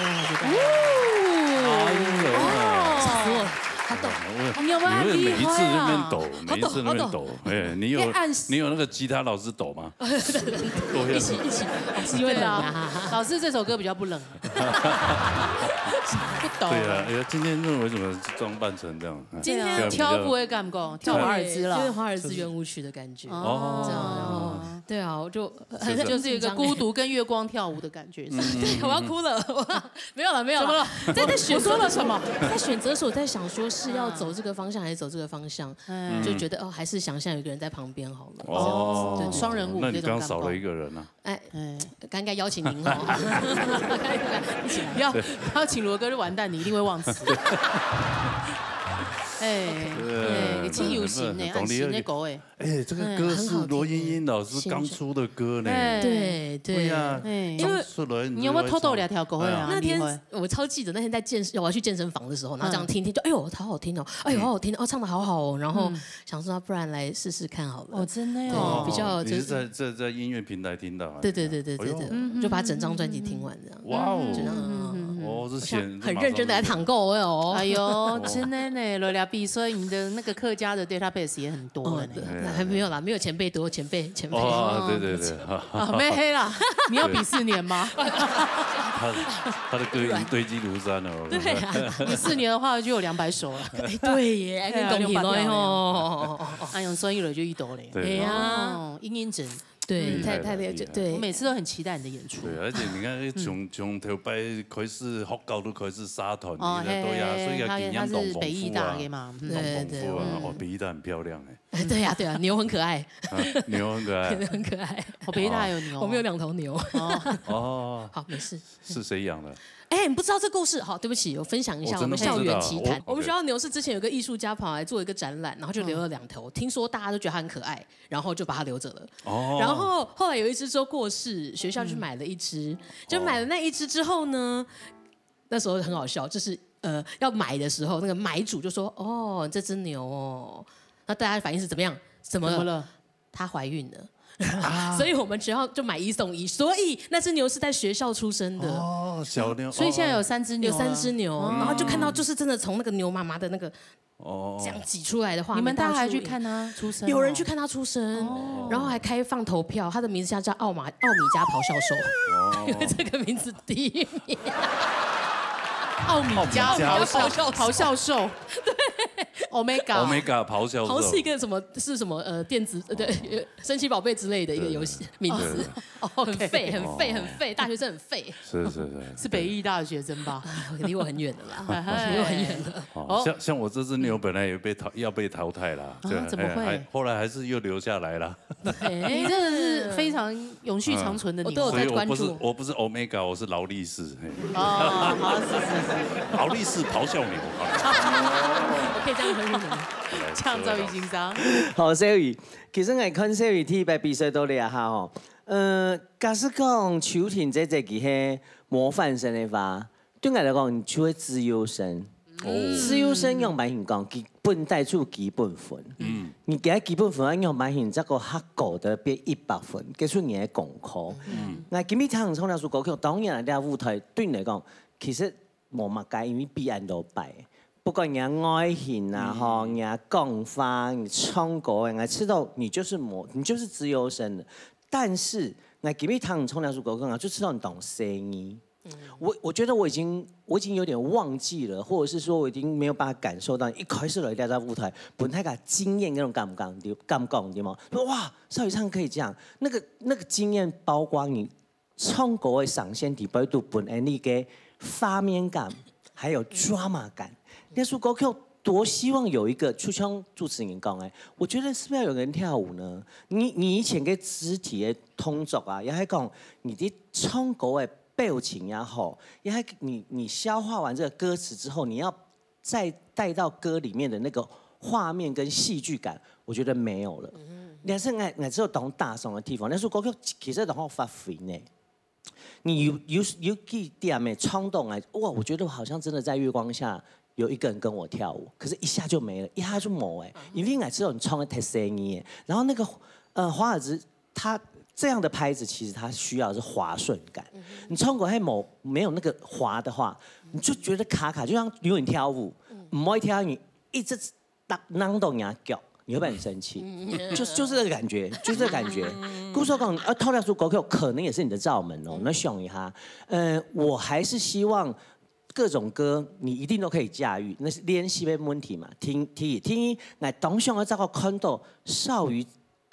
哎呦，吓死我了，好抖。我，你有没有很厉害啊？你每一次那边抖，好抖，每一次那边抖，好抖。哎，你有，你暗示你有那个吉他老师抖吗？一起，一起，老师会冷啊。老师这首歌比较不冷。不懂。对啊，哎呀，今天为什么装扮成这样？哎今天这样比较跳舞的感觉，跳华尔兹了。对，就是华尔兹圆舞曲的感觉。哦这样啊，对啊，我就很就是一个孤独跟月光跳舞的感觉。对，我要哭了，我没有了，没有了。怎么了？在在选我说了什么？在选择的时候，我在想说是要走这个方向还是走这个方向，嗯就觉得哦，还是想象有一个人在旁边好了。哦对对对双人舞那你这种感觉刚少了一个人啊。哎，嗯，刚刚邀请您哦，一起来。不要邀请罗哥就完蛋，你一定会忘词。哎，哎，你真有型呢，对很型的狗哎。哎，这个歌是罗英英老师刚出的歌呢。哎对对对呀，哎刚出来你有没有偷偷聊条狗哎啊？那天你会我超记得，那天在健身，我要去健身房的时候，然后这样听听，就哎呦，好好听哦，哎呦，好好听哦，唱的好好哦，然后想说，不然来试试看好了。哦，真的对，哦，比较就是你是在在在音乐平台听到啊？对对对对对对，哎呦就把整张专辑听完这样。哇哦，嗯，哦，是像显很认真的来。躺够了哦。哎呦，真的呢，罗拉比，所以你的那个客家的 database 也很多了呢。对，还没有啦，没有前辈多，前辈前辈。哦，对对对，啊，没黑啦，你要比四年吗？他他的歌已经堆积如山了。对啊，比四年的话就有两百首了。哎，对耶，对啊跟公平六百票哦。哎呦，所以了就一朵嘞。对哎呀，哦，殷殷真，对，嗯太太厉害，厉害对我。每次都很期待你的演出。对，而且你看，从从头擺開始，學校都開始沙團，哦，你看都呀，嘿，所以要他他經驗當豐富啊，是北藝大的嘛，嗯當對豐富啊對，哦，北藝大很漂亮哎，哎，对呀对呀，牛很可爱，啊牛很可爱很可爱。哦，北艺大有牛，我们有两头牛。哦，哦，好，没事。是谁养的？哎，你不知道这故事？好，对不起，我分享一下我真的我们校园奇谈。不知道我我们学校牛是之前有个艺术家跑来做一个展览，然后就留了两头，听说大家都觉得它很可爱，然后就把它留着了。哦，然后后来有一只之后过世，学校就买了一只，就买了那一只之后呢，那时候很好笑，就是呃要买的时候，那个买主就说：“哦，这只牛哦。”那大家反应是怎么样？怎么了？怎么了？她怀孕了。所以我们学校就买一送一，所以那只牛是在学校出生的。哦，小牛，所以现在有三只牛了，有三只牛，然后就看到就是真的从那个牛妈妈的那个哦这样挤出来的画面。你们大家还去家注意？看它出生哦？有人去看它出生，然后还开放投票，它的名字叫奥马奥米加咆哮兽，因为这个名字第一名。奥米加奥米加咆哮咆哮兽，对，Omega Omega 咆哮兽，好像是一个什么是什么呃电子呃对神奇宝贝之类的一个游戏名字，很废很废很废，大学生很废，是是是，是北艺大的学生吧？离我很远了啦，哎离我很远了。哦，像像我这只牛本来也被淘要被淘汰啦，啊对，怎么会哎还后来还是又留下来啦，你真的是非常永续长存的牛我都有在所以我不是关注我不是 Omega，我是劳力士，嘿，哦，好，是是是，劳力士咆哮牛，好了我可以这样回应你吗？这样赵一金章，好，Sherry，其實𠊎看 Sherry 第一擺比賽到這下吼，呃，假使講秋婷姐姐佢係模範生的話，對𠊎來講，你就係資優生。資優生樣般形講，佢本帶出基本分。嗯，你給他基本分，樣般形，再過較高的變一百分，結束你的功課。嗯，那今日聽唱這首歌曲，當然這舞台對你來講，其實無麼个，因為比恁多擺。不管你的外形啊，吼，你的講話，你唱歌，我知道你就是模，你就是資優生的。但是，𠊎今日聽你唱這首歌曲啊，就知道你當細膩。我我觉得我已经我已经有点忘记了，或者是说我已经没有办法感受到一开始来到这舞台，本来个惊艳那种感觉，感觉对吗？说哇，少宇唱歌可以这样，那个那个惊艳包括你唱歌的上限底背都本来那个画面感，还有 drama 感。那首歌曲多希望有一个，就像主持人讲哎，我觉得是不是要有人跳舞呢？你你以前个肢体的动作啊，也还讲你的唱歌的表情也好，也还你你消化完这个歌词之后，你要再带到歌里面的那个画面跟戏剧感，我觉得没有了。但是我我只有懂大声的地方，那首歌曲其实然后发挥呢。 你有有有几点没唱动哎，哇，我觉得我好像真的在月光下有一个人跟我跳舞，可是一下就没了，一下就没哎，因为我知道你唱的太生意，然后那个呃华尔兹他这样的拍子，其实他需要的是滑顺感，你唱歌还没没有那个滑的话，你就觉得卡卡，就像有人跳舞，不会跳你一直打năng到人家脚，你会不会很生气？就是就是这个感觉，就是这个感觉。故所讲，啊，偷那首歌曲可能也是你的罩门哦。那想一下，呃，我还是希望各种歌你一定都可以驾驭，那是练习的问题嘛。听听听，我当想要再看到少瑜，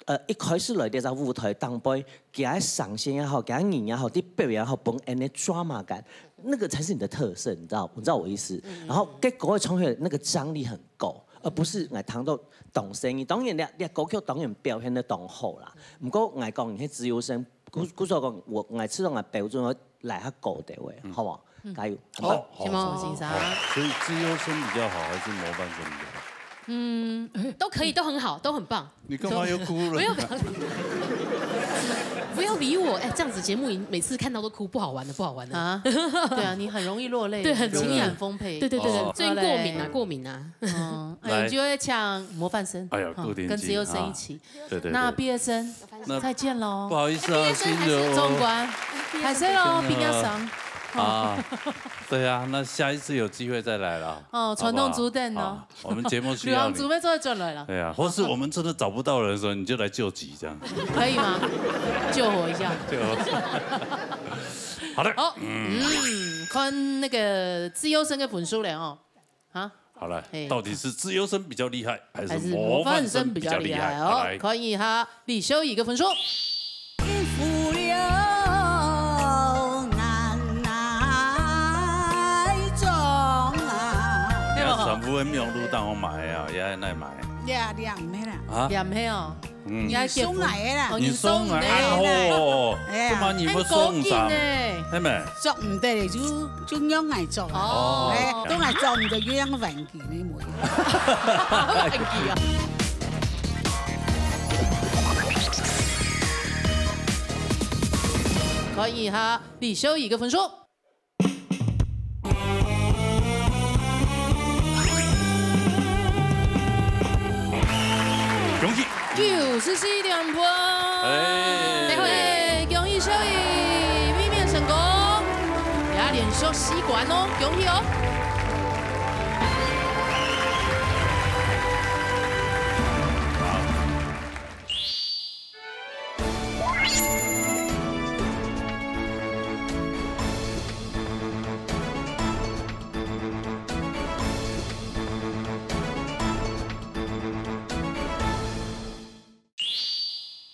呃，一开始来这只舞台当背，给他赏心也好，给他演也好，去表演也好，本恩的 drama 感，那个才是你的特色，你知道？你知道我意思？然后给各位同学那个张力很够。而不是来谈到懂生意。当然，你你歌曲当然表现得当好啦。不过，我讲你是自由生，故故所讲，我我知道我标准，我来下高的位，好不好？加油！好，好，先生，所以自由生比较好，还是模范生比较好？嗯，都可以，都很好，都很棒。你干嘛又哭了？不要不要不要理我，哎，这样子节目每次看到都哭，不好玩的，不好玩的。啊，对啊，你很容易落泪，对很容易情感丰沛，对对对对，哦最近过敏啊，过敏啊。嗯，来哎，你就会唱模范生，哎呦哈顾廷钧跟自由生啊一起。对对对那毕业生那再见喽不，好意思啊，新柔中关，还是喽，真的平安上。啊，对啊，那下一次有机会再来了。哦，传统竹凳哦好不好，我们节目需旅要你。行组被做转来了，对啊，或是我们真的找不到人的时候，你就来救急这样。可以吗？救火一下。就好的，好，嗯，看那个自由生的分数了哦。啊，好了嘿，到底是自由生比较厉害，还是还是模范生比较厉害？模范生比较厉害哦好来，看一下李修一个分数。一副了难耐中啊。你看全部的庙路当中买啊，也在那买呀，两面啦，啊。两票哦，嗯你还送来的啦哦，你送来啊你送的哦，哎呀干嘛你不送上？呢？妹妹，做唔得咧，就就让我做啊。哦哎，都来做唔得，就让我玩具你妹。很急啊。看一下李修一个分数。恭喜！九十四点分。哎对会，恭喜小雨，卫冕成功，也连续四关哦，恭喜哦！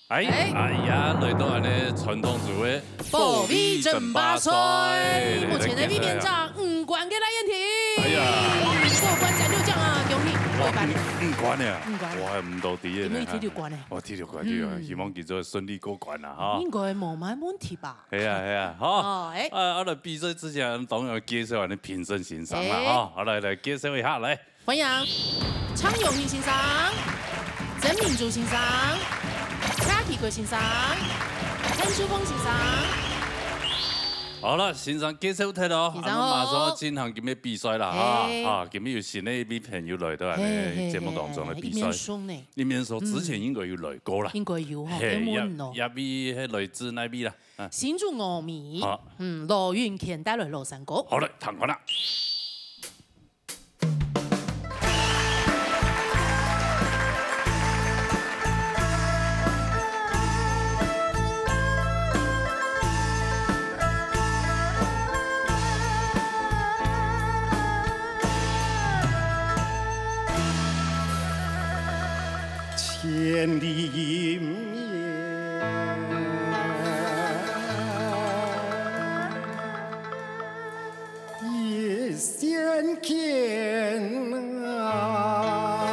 哎哎呀，來到恁呢傳統組个保衛爭霸賽，目前的衛冕者五關个賴燕婷，哎呀，過關斬六將啊，恭喜！哇，五五關呢，五關哇，毋到底个呢，因為第六關呢，哦，第六關，第六關，希望佢做順利過關啦哈。應該無麼問題吧？係啊係啊，好，哦，哎，啊，啊，來比賽之前，當然介紹恁呢評審先生啦哎哈，好來來介紹一下來。 歡迎張永興先生、曾明珠先生、蔡啟國先生、陳淑鳳先生。好了，先生介紹忒了，先生好啊，馬上要進行今日比賽了哈，嘿啊，今日有新的一位朋友來到咱的節目當中來比賽一面，熟呢，一面熟之前應該有來過啦，應該有吼，嘿，英文哦。也也位係來自哪位啦？啊，新竹峨眉，好，嗯，羅雲乾帶來尞三哥。好了，聽看啦。 千里姻缘一线牵啊。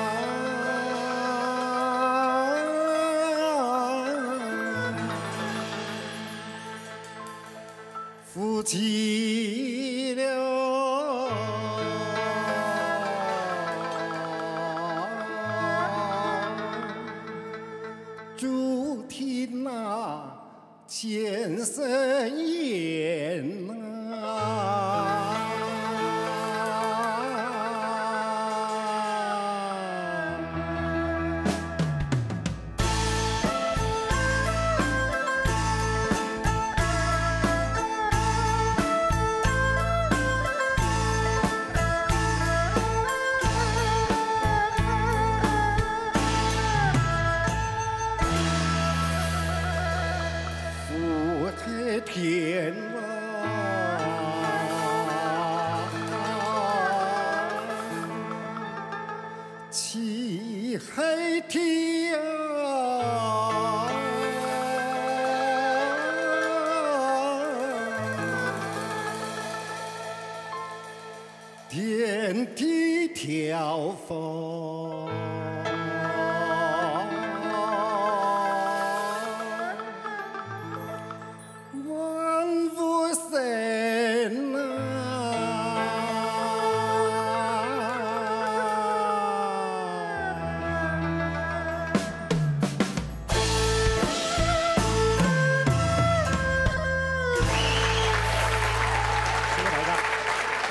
夫妻了。注定啊，前生缘啊。四海天，天地条风，万物生啊。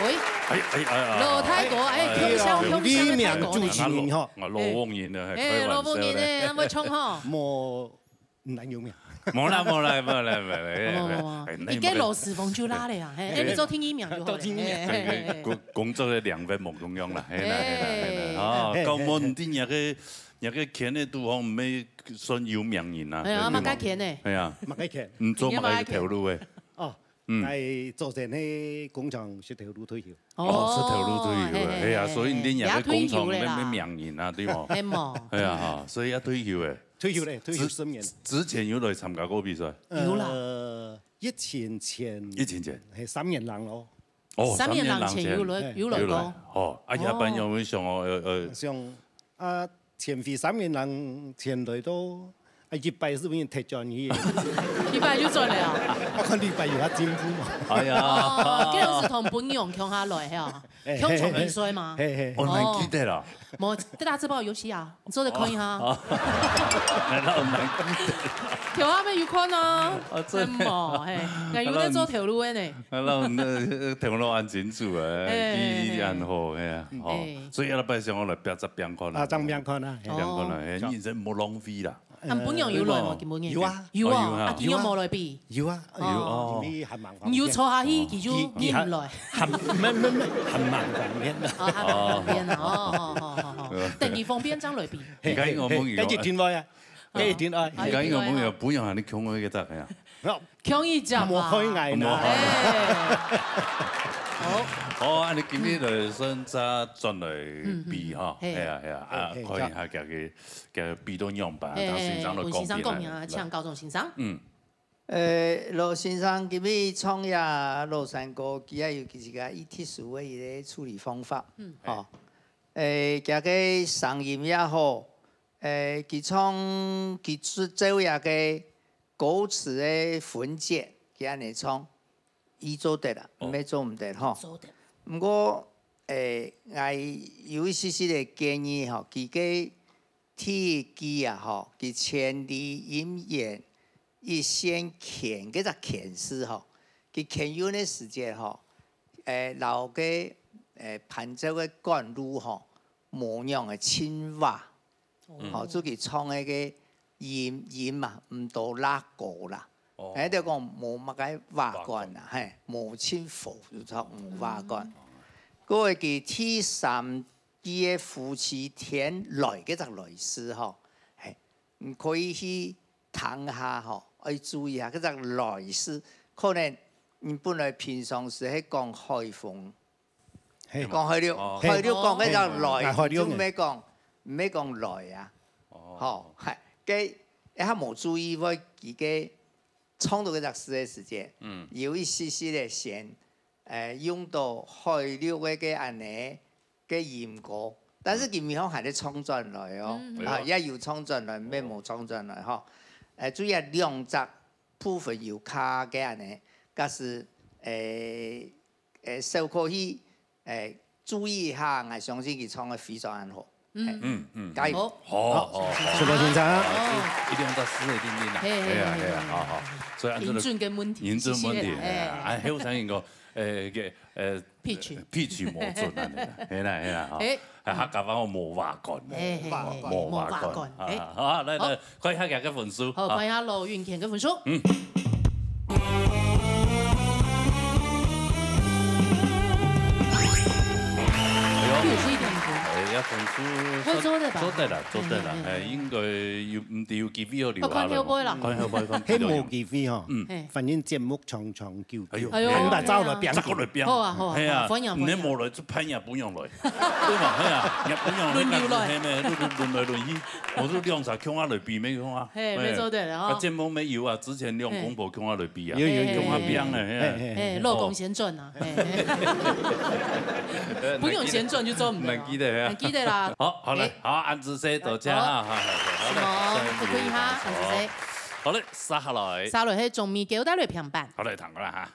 喂，哎，哎，哎，哎。老大哥，哎，哎，共享，哎，共享个大哥呢。李明主持人吼。啊，老，啊，老王人呢，哎，老王人呢，开玩笑咧。恁會唱吼。無，毋但有名。無啦，無啦，無啦，無啦，哎，無，無，無。哎，你个老師傅就拉了呀，嘿，哎，哎，你做第一名就好了。做第一名。嘿，嘿，嘿，嘿。工，工作个量會無共樣啦，嘿啦，嘿啦，嘿啦，嘿，哦，嘿，嘿，到尾你个，你个圈个地方，毋係算有名人啊，哎呀，對無？麼个圈呢？哎呀，麼个圈？你做麼个頭路个？哦， 嗯。𠊎做前係工廠食頭路退休。哦，食頭路退休个，嘿，嘿，嘿啊，嘿，所以你也係工廠也退休了啦。乜，乜名人啊，對無？係無？係啊，哈，所以也退休个。退休咧，退休十年。之，之前有來參加過比賽？有啦。呃，疫情前。疫情前。係三年零咯。哦，三年零前有來，三年零前。有來過。有來，哦，啊，哦。一般有無想哦，呃，呃，想 啊，前回三年零前來到，啊，一擺係分人踢轉去。一擺就轉了啊？啊，看一擺有較進步嘛。哎呀。哦，這樣係同朋友共下來，係啊？哎，共場比賽嘛。嘿，嘿，嘿。哦，難記得啦。哦。無，大家知不知道遊戲啊？你做得看一下。哦。難道難記得？跳下面有看啊。啊，真的。真無，嘿，𠊎有在做頭路个呢。 啊，𠊎，呃，頭腦恁清楚誒，嘿，記憶力恁好，嘿啊，吼。嘿。所以下擺想愛來拚隻拚看啊。啊，拚拚看啊，嘿。拚看啊，哦。嘿，人生莫浪費啦。啊，本人有來無？對無？今晡日？有啊。有啊，哦，有啊。啊，佢有無來比？有啊。有哦。因為還蠻方便。你有坐下去，哦。佢就，佢，佢毋來。還，還，沒，沒，沒，還蠻方便的。哦，還蠻方便的，哦，好，好，好，好。對。等佢方便正來比。嘿，該我問你哦。嘿，嘿，該一定來啊，該一定來。啊，該我問你哦，一定來啊。本人還你共下去个大概啊？ 強一隻嘛。莫開眼啊。莫開眼。哎。好。好，啊，你今日就算再轉來比哈。嗯，嗯。嘿。係啊，係啊，啊，嘿，嘿，看一下佢个，佢个比到仰般，嘿，等先生來講評啊。嘿，文先生講評啊，來。請教鍾先生。嗯。呃，老先生，今日唱這老山歌，佢也有佢自家一特殊个一個處理方法，嗯。吼。呃，佢个聲音也好， 誒，佢唱，佢做，做這個歌詞个分解，佢恁樣唱，佢做得啦，哦。毋係做毋得吼。做得。毋過，誒，𠊎有一息息个建議吼，佢个第一句啊吼，佢千里姻緣一線牽，該隻牽字吼，佢牽韻个時節吼，誒，摎該，誒，伴奏个管路吼，無仰仔親和。 哦。吼，自家唱个个音，音嘛，毋多拉高啦。哦。哎，就講無麼个和感啦，和感。嘿，無盡和，就唱無和感。嗯。過个佢第三句个夫妻天來，該隻來字吼，嘿，你可以去聽下吼，愛注意下，該隻來字，可能你本來平常時係講海風， 嘿。講海陸，哦。海陸講該隻來，嘿。啊，海陸。就毋係講，毋係講來啊。哦。吼，嘿，該，一下無注意，會佢个唱到該隻字个時節，嗯。有一息息个先，誒，用到海陸个該恁樣个音高，但是佢尾項還得唱轉來哦，嗯。啊，也有唱轉來，毋係無唱轉來吼。誒，主要兩隻部分有卡个恁樣，假使，誒， 誒，小可去，誒，注意一下，𠊎相信佢唱个非常恁好。嗯。嗯，嗯，加油。好。好，好，好。謝謝先生。哦。一定要到四位定定啦。嘿，嘿，哎呀，嘿，哎呀，嘿，好，好。嘿。所以按照，音準个問題，音準問題，是，是，是，哎呀，哎，還有聲音講，誒，个，誒，pitch。pitch無準啊，那個。嘿啦，嘿啦，好。哎。哎，客家話無話講。哎，嘿，嘿，嘿，無話講。無話講，哎。啊，好，來，好。來，看一下佢个分數。好，啊。看一下羅運乾个分數。嗯。 哎呦。又是一點五。哎，要本書會做得吧？做得啦，做得啦，嗯，嗯，嗯。哎，應該有，毋知有機會好留下來。哦，看後背啦。看後背，看後背。係無機會吼，嗯。嘿。反正節目長長久久。哎喲，哎喲。哎喲，大家來變。大家來變。好啊，好啊，係啊，好啊，歡迎，你無來，就別人也不用來。對嘛，係啊，也不用來，輪流來。係咩，輪，輪，輪來輪去，𠊎就兩儕共下來比，無用啊。嘿，嘿。無錯的啊。啊，節目無有啊，之前兩公婆共下來比啊，有，有，有，共下變了，有，有。係啊。嘿，嘿。哎，老公先轉啊。 嘿，嘿，嘿。不用錢賺就做毋得哦。還記得啊。還記得啦。好，好嘞，哎。好，恁仔細，多謝哈，好。好，好，好，好，什麼？好，不可以哈，恁仔細。好嘞，接下來。接下來係中美狗帶來評判。好嘞，聽過了哈。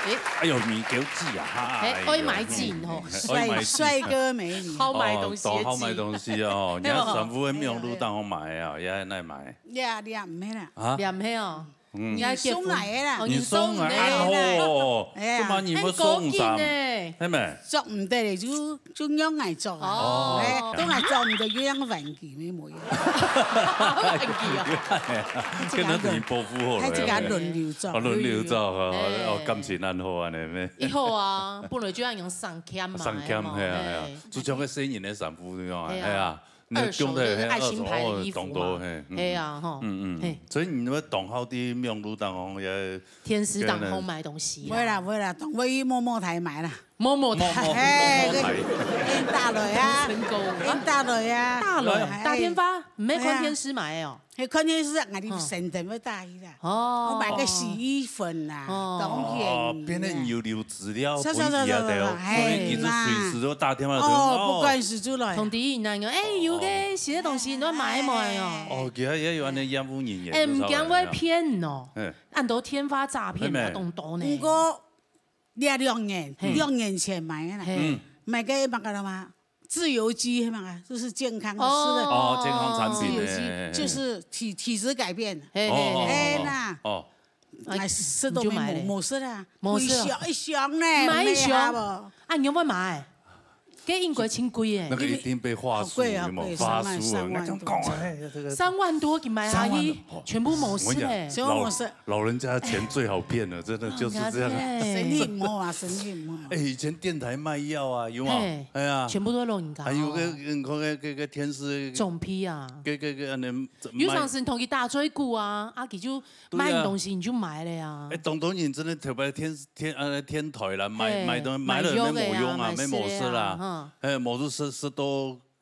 哎，哎喲，米狗記啊，哈，嘿，哎喲。愛買緊吼。愛買緊。帥，帥哥美女。好買東西的記。哦，都好買東西哦。你看，對哦。全部的網路當中買啊，也在那買。呀，你也毋係啦。啊？你也毋係哦。嗯。你還結婚？你送來的啦。哦，你送來的。你送來的啦。哦。哎呀。這麼你會送衫？很高興呢。係咩？著毋得的就 就讓𠊎著啊。哦。哎，當然著毋得，就讓換佢，無用。換佢啊。跟他等於保護好了。佢自家輪流著。哦，輪流著，哦，哎。哦，感情恁好啊，恁樣咩？以後啊，本來就愛用雙件嘛，雙件，係啊，係啊。嘿。就像該細人个衫褲一樣啊，係啊。係啊。你用的二手的，那種，愛新牌的衣服嘛。哦，懂得，嘿，嗯。係啊，吼。嗯，嗯，嘿。所以你會懂好的網路當中也，電視當中買東西啊。會啦，會啦，懂，我去某某台買啦。 某某台。某某，哎，某某台。對，應答來啊，成功。應答來啊。答來，哎。打電話，毋係看電視買个哦。係看電視，𠊎就先等會打去啦。哦。我買個洗衣粉啦，哦。冬天。哦，變成有留資料，是，是，是，分佢啊，對哦。是，是，是，所以其實隨時都打電話，哦，哦。不管時就來。通知人家講，哎，有個新个東西，你愛買無哦？哎。哦，其實也有恁樣業務人員，哎，毋驚會騙哦。嗯。恁多電話詐騙啊，妹妹。當多呢。毋過 這兩年，嘿。兩年前買个啦。嘿。嗯。買个那個了嗎？自由基那個，就是健康吃的。哦。哦，健康產品，自由基，嘿，嘿，嘿。就是體，體質改變。嘿，嘿，嘿。哦，哦，哎，那，哦，哦。哎，食都沒，你就買了。無，無食啊。無食啊。貴，一箱呢，買一箱。沒有啊。啊，你有沒有買？ 該應該真貴欸。那個一定被話術，好貴啊，有沒有？貴，話術啊，三萬，那種講，三萬多。哎，這個三萬多，你買下去，三萬，哦。全部無食欸。我跟你講，全部無食。老，老人家的錢最好騙了，真的就是這樣。哎。生意毋好啊，生意毋好。哎，以前電台賣藥啊，有沒有？嘿，哎呀，全部都老人家哦。還有個，你看該，該，該電視，總批啊。該，該，該，恁樣賣。有當時同佢打嘴鼓啊，啊，佢就 對啊。賣你東西你就買了呀。哎，當多人真的特別天，天，呃，電台啦，買，嘿，買東西，買了也沒有用啊，買藥的啊，沒無食啦。買食的啊，哈。哎，無就食，食到，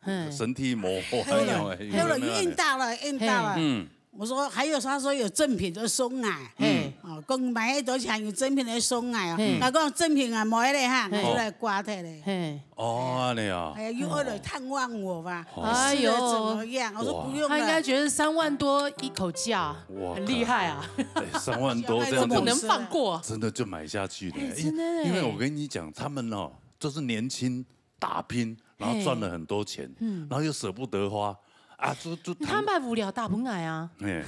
嘿。身體無好，哎呀，哎呀，有了，有了，有了。應答了，應答了。嘿。嗯。我說還有，他說有贈品就送啊。嘿。嗯。講買个東西還有贈品來送𠊎哦。嘿。𠊎講贈品啊，無个咧哈，嘿。𠊎就來掛忒咧。嘿。哦，恁樣啊。哎呀，又愛來探望我吧？哦。哎喲。是的，怎麼樣？我說不用了。哇。他應該覺得三萬多一口價，哇，很厲害啊。哎，三萬多這樣就不能放過。真的就買下去了。哎，真的哎。因為，因為我跟你講，他們哦，就是年輕打拼，然後賺了很多錢，嘿。嗯。然後又捨不得花，啊，就，就你看吧，無聊打不來啊。嘿。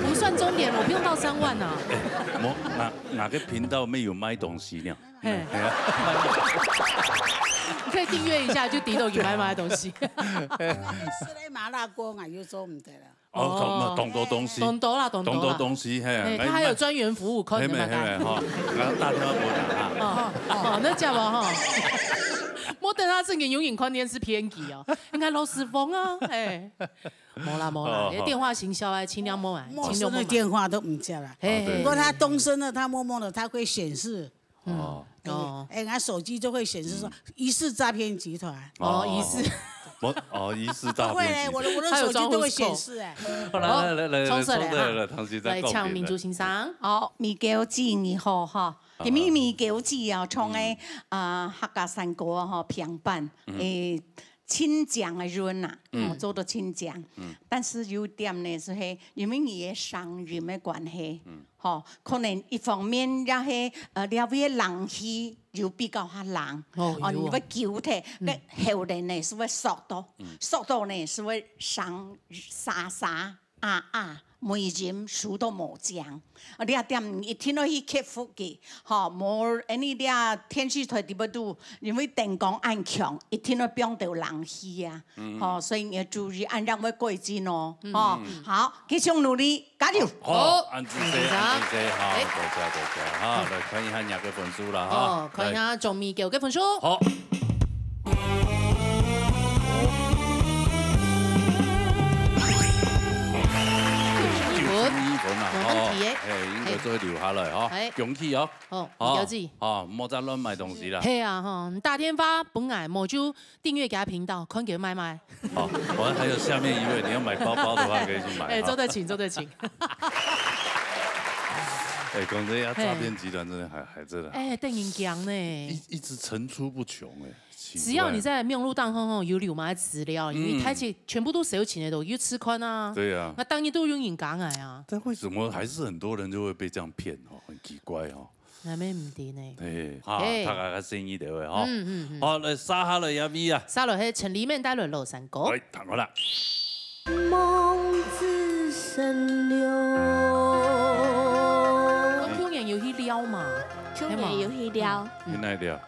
我們算重點了，我不用到三萬啊。哎，我，哪，哪個頻道沒有賣東西呢？嘿。哎呀。你可以訂閱一下，就知道有賣賣東西。是咧，麻辣鍋，𠊎又做毋得了。哦，懂，哦。懂多東西。懂多啦，懂多啦。懂多東西，嘿，哎，他還有專員服務，可以嘿，那麼嘿，嘿，哈，然後打電話過來啊。哦，哦，那這樣吧，哈。莫等他正經有人看電視偏激哦，應該老師風啊，哎。無啦，無啦，哦，好。電話行銷啊，盡量莫啊，莫，盡量莫買。陌生的電話都毋接啦。嘿，哦，對。嘿。不過他東升的，他陌陌的，他會顯示。哦。哎，哦。哎，他手機就會顯示說，嗯。疑似詐騙集團。哦，疑似。哦。我，哦，疑似詐騙集團。不會，我的，我的手機都會顯示哎。還有裝護士口。好，來，來，來，來，好，衝出來哈。衝出來了，同時在告別了。來，請明珠先生。好，米狗記你好哈。啊。今日米狗記啊，從个，嗯。啊，客家山歌吼，平板，嗯。誒， 親情个人啊，嗯。吼，做到親情。嗯。但是有一點呢，係，係因為你个聲音个關係，嗯。吼，可能一方面也係，呃，這位个冷氣有比較較冷，哦，哦，有哦。你會噭忒，嗯。該喉嗹呢，係會塞到，嗯。塞到呢，係會聲沙沙。 啊啊，尾音收到無靚。啊，這點一定愛去克服佢，吼，無，恁呢這電視台裡背肚，因為燈光恁強，一定愛放到冷氣啊，嗯。吼，所以你愛注意，恁樣會改進哦，嗯。吼。嗯。好，繼續努力，加油！好，好，恁仔細，恁仔細，好，哎。多謝，多謝，哈，來看一下你个分數啦，哈。哦，看一下鍾米狗个分數。好。 九十一分啊，無問題耶。吼，哎，應該做得留下來哈，哎。恭喜哦。好，好，米狗記。好，莫再亂買東西啦。係啊，吼，你打電話分𠊎，無就訂閱佢个頻道，看佢賣賣。好，我們還有下面一位，你要買包包的話可以去買哈。哎，做得請，做得請。哎，講這些詐騙集團真的還，還真的哎，得人驚呢。一，一直層出不窮哎。 奇怪。只要你在網路當中吼，有流氓个資料，因為嗯。佢全部都收錢个，都有試看啊。對啊。該當然都有人講个啊。但為什麼還是很多人就會被這樣騙哦？很奇怪哦。那麼毋知呢。哎，啊，哎。大家較細膩一點哈。嗯，嗯，嗯。好，來，接下來這位啊。接下來係陳立明帶來老山歌。哎，聽好了。望子成龍。舊年有去尞嘛？舊年有去尞。嗯。去哪裡尞？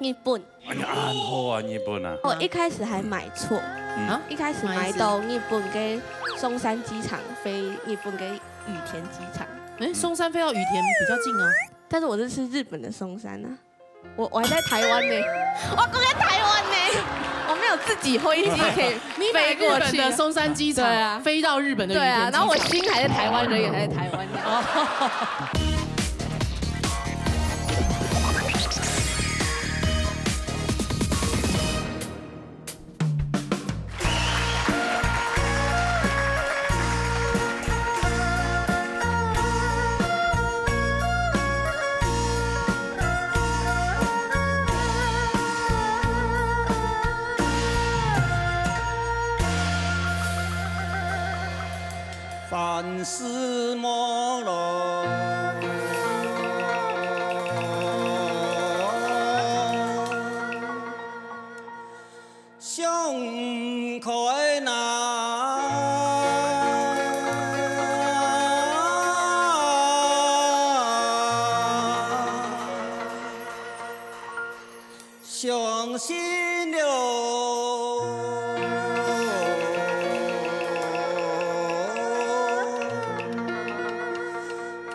日本。 哎呀，恁好啊，日本啊。我一開始還買錯，嗯。啊？一開始買到日本个松山機場飛日本个羽田機場。哎，松山飛到羽田比較近啊。但是我這是日本的松山啊，我，我還在台灣呢，我還在台灣呢，我沒有自己飛機可以你買飛過去啊。日本的松山機場，對啊。飛到日本的羽田機場。對啊，然後我心還在台灣，人也還在台灣。哦。 凡事莫論想開啦。 相信了，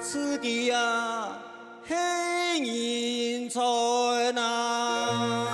自己啊，係人才呐。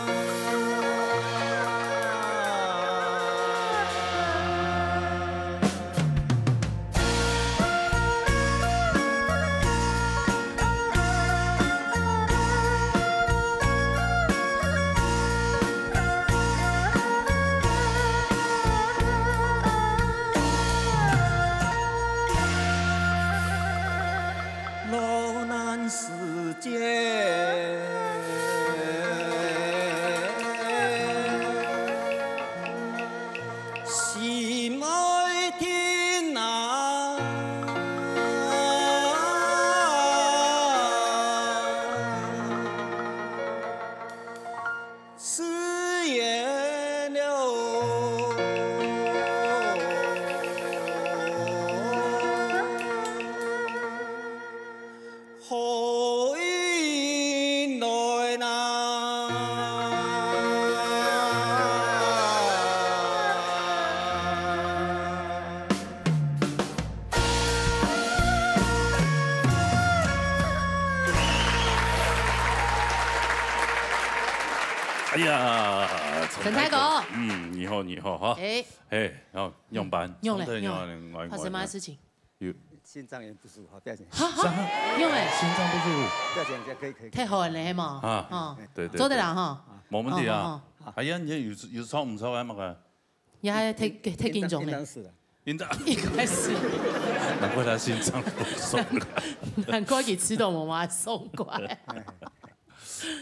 哎呀，陳大哥。陳大哥。嗯，你好，你好，哈。哎。哎，好，仰般？仰咧，仰咧。發生麼个事情？有。心脏也不舒服，好，不要緊。哈哈，仰咧。心脏不舒服。不要緊，可以，可以，可以。太好了，係無？啊，哦，對，對，做得啦，對。哈。無問題啊。哦，哦，哦。哎呀，你有，有錯毋錯啊，那個？你還太，太緊張咧。應當是啦。應該是。應該是。難怪他心臟不爽。難怪佢食到無麼个爽快。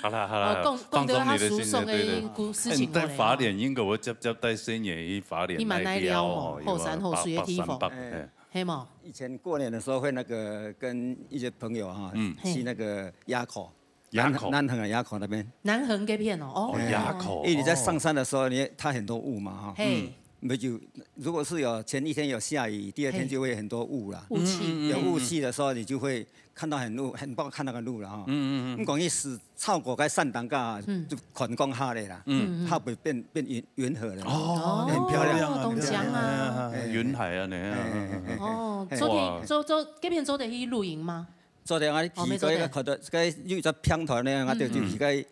好啦，好啦，哦，講，放鬆你的心情，講到他訴訟的故事情過來哦。對，對。哎，你帶花蓮，應該會接，接帶細人去花蓮，你蠻愛尞哦，那一條哦，後山後水的地方。有啊，八，八三八，哎。哎。係無？以前過年的時候會那個跟一些朋友哈，嗯。去那個埡口。 埡口。南，南橫的埡口那邊。南橫該片哦，哦。哦，埡口，因為你在上山的時候，哦。你，它很多霧嘛，哈。嘿。嗯。沒有，如果是有前一天有下雨，第二天嘿。就會很多霧啦。霧氣。嗯，嗯，嗯，有霧氣的時候，你就會看到很霧，很不好看那個路了哈。嗯，嗯，嗯。你講一時超過該山頂架，嗯。就看光下來啦，嗯。嗯，嗯。它會變，變雲，雲河了。哦，哦，很漂亮。東江啊。很漂亮。哎，哎，哎，雲海啊，那樣。哎，哎，哎，哎。哦，嘿。做得，哇。做，做，該片做得去露營嗎？ 昨天啊，哦，沒昨天。去過一個看到，該有一隻平台呢，啊，就，嗯。就是該，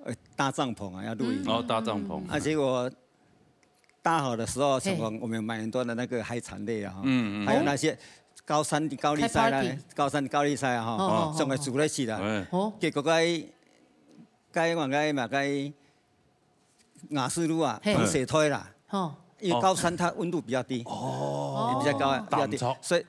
呃，搭帳篷啊，要露營。嗯。哦，搭帳篷。啊，結果搭好的時候，嘿。想講我們買很多的那個海產類啊，哈，嗯，嗯。還有那些高山的高麗菜啦，開party。高山的高麗菜啊，哈，哦，哦，哦，種來煮來吃的。哎。哦。結果該，該往該嘛，該 瓦斯爐啊，嘿。當時代啦。吼。因為高山它溫度比較低，哦。也比較高啊，比較低，當初。所以，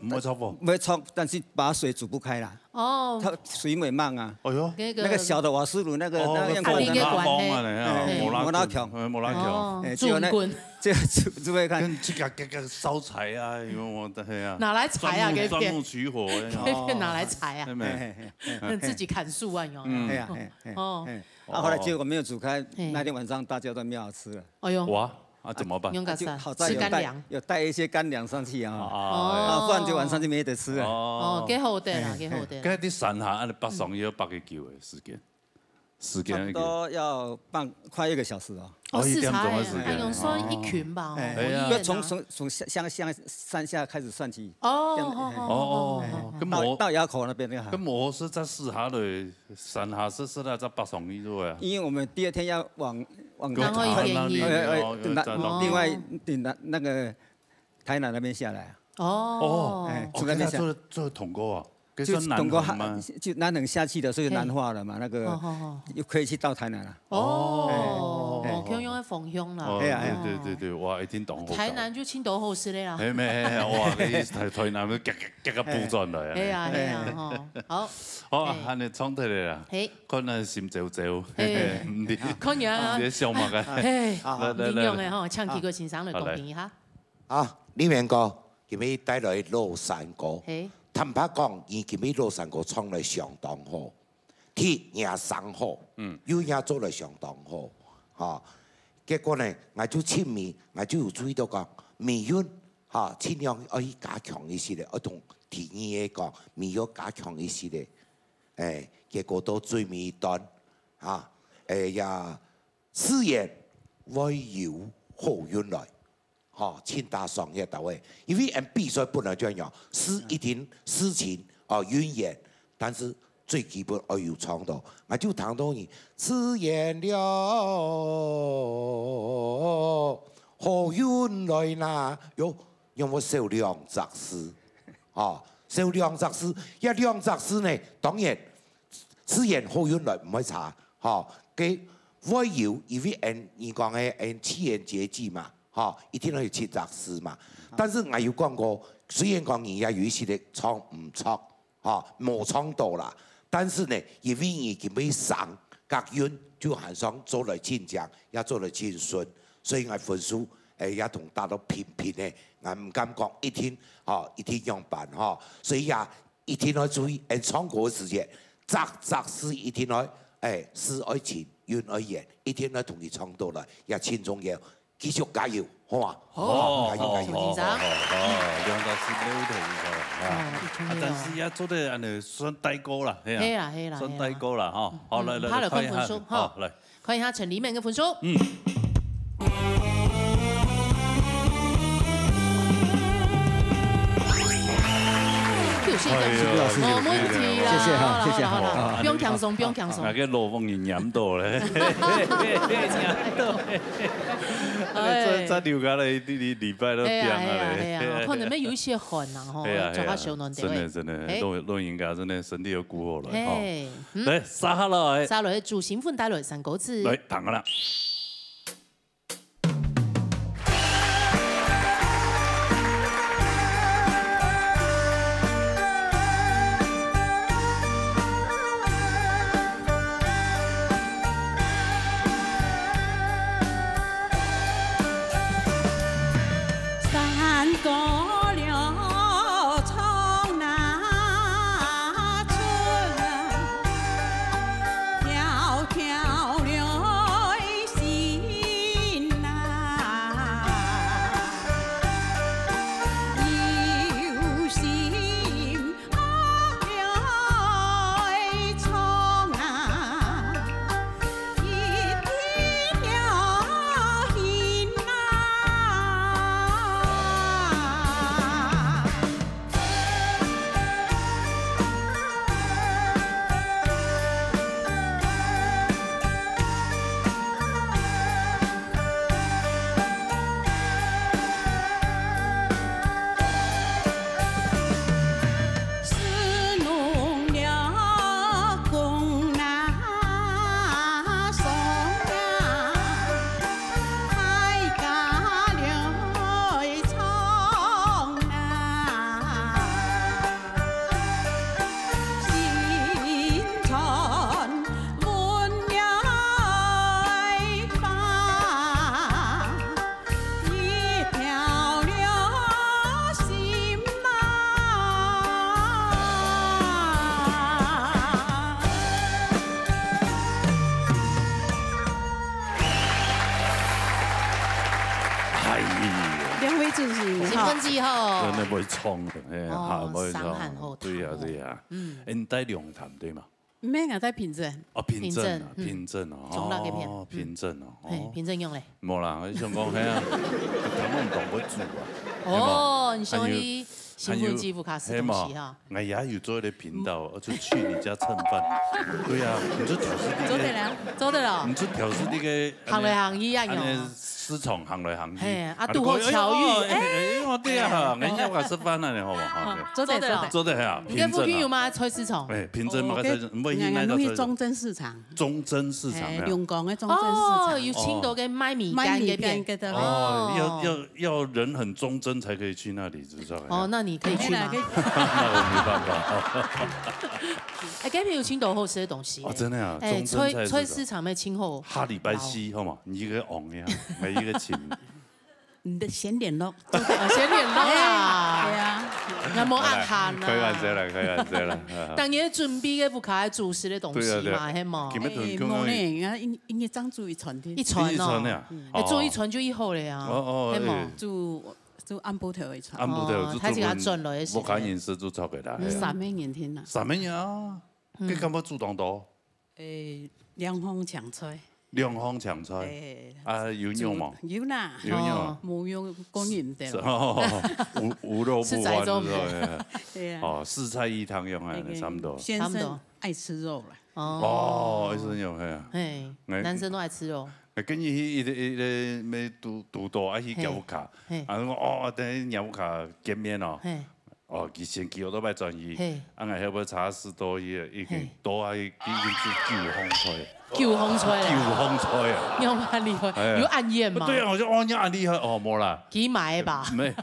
毋會著火。毋會著，但是把水煮不開啦。哦。它水會漫啊。哎喲。那個，那個小的瓦斯爐，那個，哦，那個用管的。那個風啊，那個管，嘿。哎，無拉強，無拉強。哦，哎，只有那，中棍。只有煮，煮會看。跟自家，自家燒柴啊，因為我的，嘿啊。拿來柴啊，專門，該片。專門取火的。該片拿來柴啊。哦。對沒？嘿，嘿，嘿，嘿。自己砍樹啊，有沒有？嗯。嘿啊，嘿，嘿，哦。嘿。 啊，後來結果沒有煮開，嘿。那天晚上大家都沒有吃了。哎喲。哇，啊，怎麼辦？用个啥？啊，就好在有帶，吃乾糧。有帶一些乾糧上去啊。哦。啊，不然就晚上就沒得吃了。哦。哦，幾好个啦，哎。幾好个啦。該在山下，啊，你北上要爬幾久的時間？時間那個。差不多要半，快一個小時哦。哦，哦，一點鐘的時間。四十哎，哎，用算一群吧，哦，哎。哎呀。一人啊。要從，從，從下，下，下，山下開始算起。哦，這樣，哦，哦，哎。哦，哦，哦。到，到埡口那邊那個海。該無，該無係在四下的 山下蹶蹶啦，才爬上去就會啊。因為我們第二天要往，往然後遠一點。哎，哎，哦，等到，再往，另外，等到那個台南那邊下來啊。哦。哦，哎，哦，從那邊下。該做，做通告啊，該算南橫嗎？就通告下，就南橫下去的，所以南化了嘛，嘿。那個，哦，哦，哦。又可以去到台南了。哦，哎，哎。哦，共樣个方向啦。哦，哎呀，哎呀。對，對，對，對，哇，一定懂。台南就青島好食个啦。嘿，沒，嘿，哇，該台，台南就夾，夾，夾个補轉來啊。嘿啊，嘿啊，吼，好。 好啊，嘿。恁呢創得了啦。嘿。看來心焦焦，嘿。嘿，毋知，看呀。毋知想麼个。嘿，來，來，來。恁樣个吼，請奇哥先生來公平一下。好，來。啊，李明哥，今日帶來老山歌。嘿。坦白講，你今日老山歌唱來相當好，第一也聲好，嗯。又也做來相當好，哈。結果呢，𠊎就盡美，𠊎就有注意到講，美韻，哈，盡量愛加強一息个，愛同第二个講，美韻加強一息个。 哎，結果到最尾一段，哈，哎呀，誓言會有好運來，吼，盡打爽个到位。因為𠊎比賽本來就恁樣，事一定，事情，哦，運言，但是最基本愛有創作。𠊎就聽到你，誓言了，好運來啦，喲，有無少兩隻字？ 吼，少兩隻字，這兩隻字呢，當然，自然好運來毋會差，吼，該會有，因為𠊎，你講个𠊎自然接句嘛，吼，一定愛有七隻字嘛。但是𠊎有講過，雖然講你也有一息个唱毋著，吼，無唱到啦，但是呢，因為你今日聲佮韻就還算做來盡靚，也做來盡順，所以𠊎分數，哎，也同打到平平个。 𠊎毋敢講一定，吼，一定仰般，吼。所以啊，一定愛注意，𠊎唱歌个時節，隻隻字一定愛，哎，字愛清，韻愛圓，一定愛同佢唱到來，也盡重要。繼續加油，好嗎？好，好，加油，加油。好，好，好，好，好，兩隻字都同意，好，啊。哦，一定要。啊，但是也做得恁呢算帶過啦，係啊。係啦，係啦，算帶過啦，吼。係啦。好，來，來，嗯，好，來，來，看一下，分數，吼。好，來。 看一下陳麗敏个分數。嗯。九十哎呦，辛苦老師。無問題啦，謝謝哈，好啦，謝謝哈。好啦，好啦，好啦，不用輕鬆，不用輕鬆。那個羅峰你黏到咧，黏到咧。哎，這，這流汗了，一，一禮拜都哎呀，病了咧。哎呀，哎呀，可能會有一些汗啊，吼，哎呀，哎呀，著較燒暖一點。真的，真的，哎。老，老人家真的身體要顧好了，吼。哎，嗯。來，接下來。接下來朱新婚帶來三個字。來，聽啊啦。 山高了，窗那春啊，迢迢來信啊，有心 哎呀，兩位主持人哈，新婚之後。真的會唱的，哎，哦，還會唱。傷寒後對呀，痛。對呀。嗯。哎，你戴龍潭對嗎？ 毋免啊，戴平鎮。哦，平鎮啊，平鎮。平鎮哦，從哪个片？哦，平鎮哦，嘿，哦。平鎮用咧。無啦，我想講，嘿啊，聽講當會煮啊。哦，你想去新婚之後較食東西哈？哎呀，有做一个頻道，就去你家蹭飯。對啊，你就調戲那个，做得了，做得了。你就調戲那个行來行去啊，恁呢用啊。市場行來行去。嘿，啊，啊，拄好巧遇，哎，哎，哎，對啊，哎，人家有來食飯啊，你好不好？做得，做得。做得啊，你个附近有無菜市場？平鎮。哎，平鎮嘛，哦，菜市場，毋會去那个菜市場。中正市場。 中正市場呀。哎，龍江个中正市場。哦，有青島个賣米干个片。賣米干个地方。哦，要，要，要人很忠貞才可以去那裡，是不是？哦，那你可以去嗎？那我沒辦法。哎，該片有青島好食个東西。哦，真的啊，哎，中正菜市場。菜，菜市場个青島。下禮拜四，好嗎？你一个王呀，每一个請。 你得先聯絡。哦，先聯絡啦。哎，對啊。那無恁閒啊。開玩笑啦，開玩笑啦。當然準備个屋下个煮食个東西嘛，對啊，對啊。係無？今日同佢講，哎，無呢，人家一，一日正煮一餐的。一餐哦。一餐呀？嗯。哎，煮一餐就已好了呀。哦，哦，係無？哎。煮，煮暗晡頭一餐。暗晡頭就煮，哦，佢自家轉來个時間。屋下人食就著个啦，嗯，係啊。三個人定啦。三個人啊？嗯。佢敢會煮當多？ 誒，兩項青菜。兩項青菜。誒，啊，有肉無？有啦。有肉啊？哦。無肉，個人毋得。是，哦，無，無肉不歡，食齋粽。是吧？對啊。哦，四菜一湯樣啊，那個差不多。先生差不多。愛吃肉啦。哦。哦，愛吃肉，嘿啊。嘿，哎，男生都愛吃肉。哎，跟你去一個，一個，沒堵，堵到，啊，去嘿，搞卡。嘿。啊，講，哦，等下搞卡見面哦。嘿。 哦，佢先騎奧多拜轉去，嘿。啊，𠊎後尾查試到佢已經，嘿。到啊，已經煮九項菜。九項菜啊。九項菜啊。你有恁厲害，哎。有恁遠嗎？對啊，我就，哦，你恁厲害，哦，無啦。佢買个吧？沒，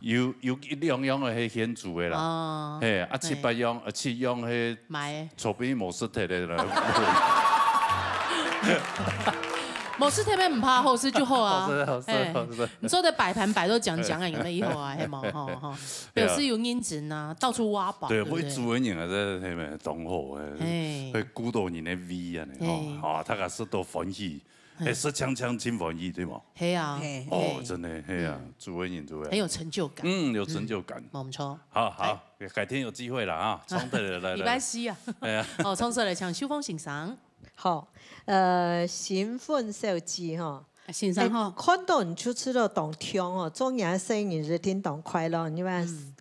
有，有一兩樣个係現煮个啦。哦。嘿，啊，七八樣，嘿。啊，七樣係買个。厝邊無食忒个啦。無食忒个毋怕，好食就好啊。好食，好食，哎，好食。你做得擺盤擺到靚靚啊，有沒有？以後啊，係無？吼，吼。 表示有認真啊，到處挖寶，對，對不對？會煮个人啊，這係當好誒，嘿。會顧到人个胃啊，吼，嘿。啊，大家食到歡喜，嘿。哎，食淨淨真歡喜，對無？係啊，嘿。哦，嘿。真个，係啊，嗯。煮个人，煮个人。很有成就感。嗯，有成就感。嗯，無錯。好，好，改天有機會了啊，唱得了，來，來。禮拜四啊。哎呀。哦，唱出來，請秀鳳先生。好，呃，新婚小姐吼，先生吼，看到你就知道當暢哦，做人生人一定當快樂，因為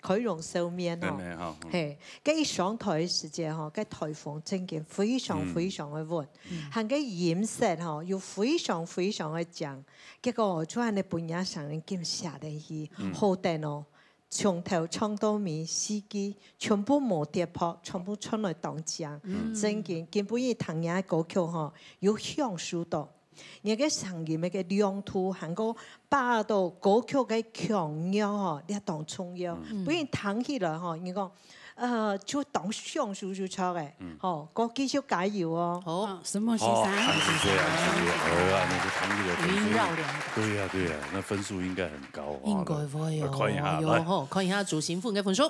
開容笑面吼。嘿，該一上台个時節吼，該台風正經非常非常个穩，還該音色吼又非常非常个靚，結果就恁呢分人聲音緊寫落去，好聽哦。 從頭唱到尾，四句全部無跌拍，全部唱來當靚。正經，今晡日聽你个歌曲吼，有享受到。你个聲音个亮度，還過把握到歌曲个腔調吼，這當重要。不然聽起來吼，你講，呃，就當享受就著个。吼，歌繼續加油哦。好，沈默先生，好，恁仔細，恁仔細，哎呀，那個聽起來分數，縈繞兩個。對呀，對呀，那分數應該很 高啊。應該會哦。來看一下，來。好，看一下朱新文个分數。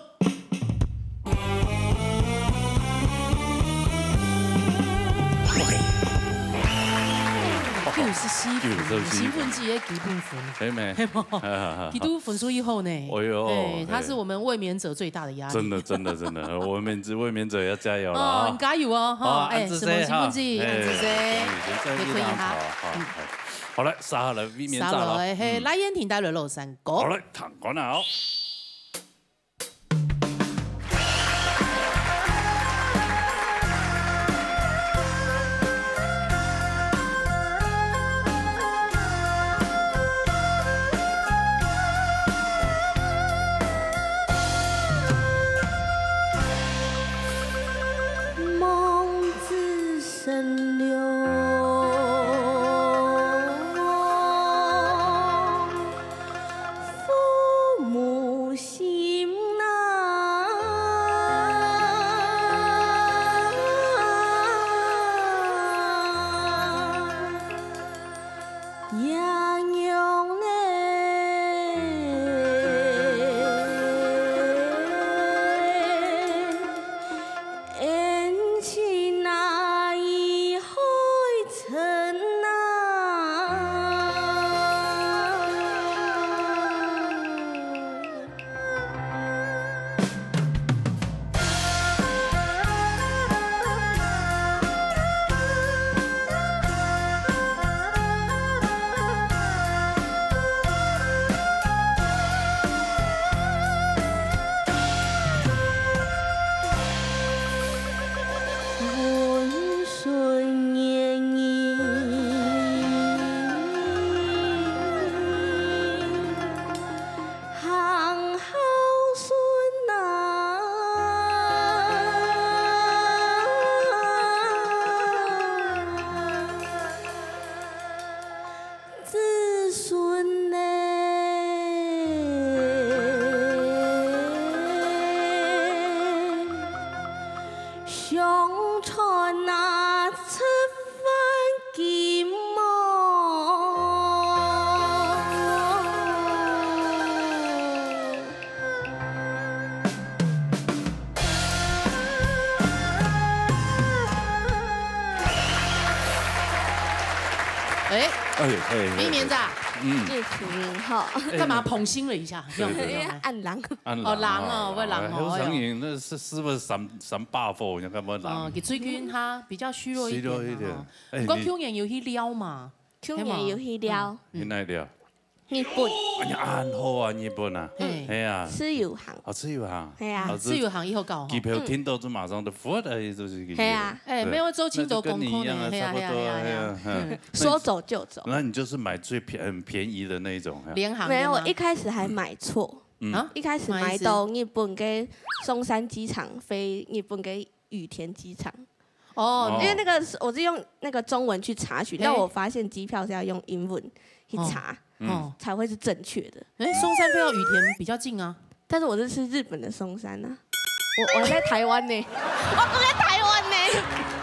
OK。九十四分，九十四分。新文自己个基本分。係無？係無？哈哈哈。佢都分數以後呢。哎喲，哎，他是我們衛冕者最大的壓力。真的，真的，真的，衛冕者，衛冕者要加油了啊。哦，你加油哦，哈，好，哎，恁仔細哈。沈默新文，恁仔細，哎，恭喜，恭喜，你可以哈。好，好，好。好，來，續下來，衛冕者了。續下來，嘿，嗯。來，燕婷帶來嘍，三 好，來，聽看啊哦。望子 神流，父母心啊。 子孫呢，相傳啊，出番金毛。 哎，哎，哎，明年咋？嗯。叶启明哈。干嘛捧心了一下？对，对，对。暗狼。暗狼哦，哦，狼哦，哎呀，会狼哦，哎，有声音，那是，是不是三，三把火？你看不狼？哦，给最近他比较虚弱一点嘛，虚弱一点。哈。哎，不过去年有去撩嘛，去年有去撩。去哪里撩？ 日本。哎呀，恁好啊，日本啊。嘿。哎呀。自由行。啊，自由行。哎呀。啊，这自由行以后搞哈。机票听到就马上就飞了，就是一个。哎呀。哎，对。没有周青走公空的，那就跟你一样啊，哎呀，差不多，哎呀，哎呀，哎呀。哎呀。嗯。说走就走。那你就是买最便，很便宜的那一种，哎呀。联航的吗？没有，我一开始还买错。嗯。啊？一开始买到日本个松山机场飞日本个羽田机场。 哦，因为那个是，我是用那个中文去查询，哎。但我发现机票是要用英文去查，哦。哦。才会是正确的。哎，松山飞到羽田比较近啊。但是我是吃日本的松山啊，我，我还在台湾呢，我还在台湾呢，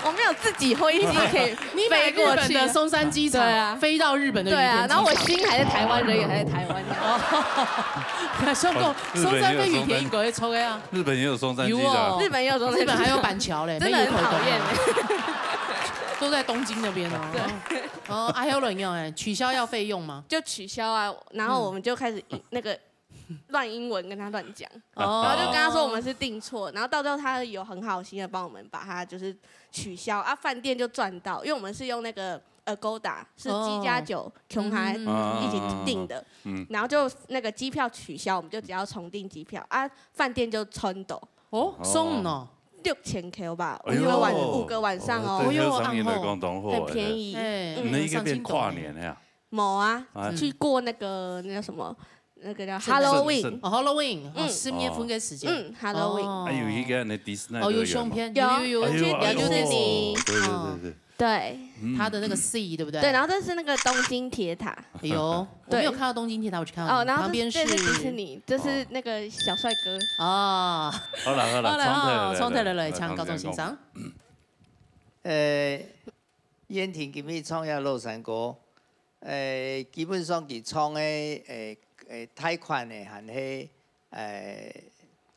我没有自己飞机可以你买日本的松山机场，飞过去。对啊。飞到日本的羽田机场。对啊，然后我心还在台湾，人也还在台湾。哦。想讲，哦，日本也有松山，松山飞羽田应该会错的啊。日本也有松山机场。有哦。日本也有松山机场。日本还有板桥嘞，真的很讨厌。都在东京那边哦。对。哦，啊，还有人要哎，取消要费用吗？就取消啊，然后我们就开始那个乱英文跟他乱讲，哦。然后就跟他说我们是订错，然后到最后他有很好心的帮我们把它就是取消啊，饭店就赚到，因为我们是用那个 Agoda，是机加酒穷还一起订的，然后就那个机票取消，我们就只要重订机票啊，饭店就穿斗。哦，送哦，六千 K 吧，五哎呦个晚五个晚上哦，对，这生意来讲当好，很便宜。哎，你那一个变跨年呀？某啊，去过那个那叫什么，那个叫 Halloween，哦，Halloween，哦，十月份个时间，嗯，Halloween，哦还有一个那迪士尼哦，有相片，有有有有，有去迪士尼对对对对，对，他的那个 C 对不对？对，然后这是那个东京铁塔，有，我没有看到东京铁塔，我去看哦，然后旁边这是这是迪士尼，这是那个小帅哥，哦，好了好了，好了哈，冲冲太来来唱，高中先生，呃，燕婷今日唱个老山歌，呃，基本上佢唱个，呃，呃，贷款个还係，呃，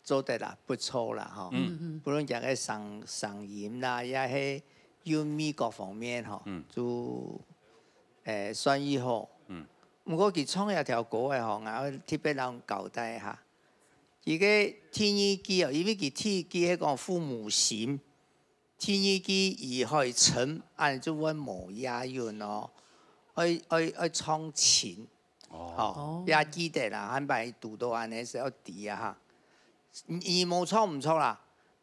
做得啦，不错啦，吼。嗯不論講个聲聲音啦，也係韻味各方面吼，就，呃，算異好。嗯毋過佢唱這條歌个吼，𠊎愛特別摎交代一下。佢个第二句哦，因為佢第一句係講父母心，第二句佢會沉，恁就會無押韻哦，愛愛愛唱情。哦，吼，也記得啦，還擺堵到恁呢係愛知啊哈。你你無唱毋著啦，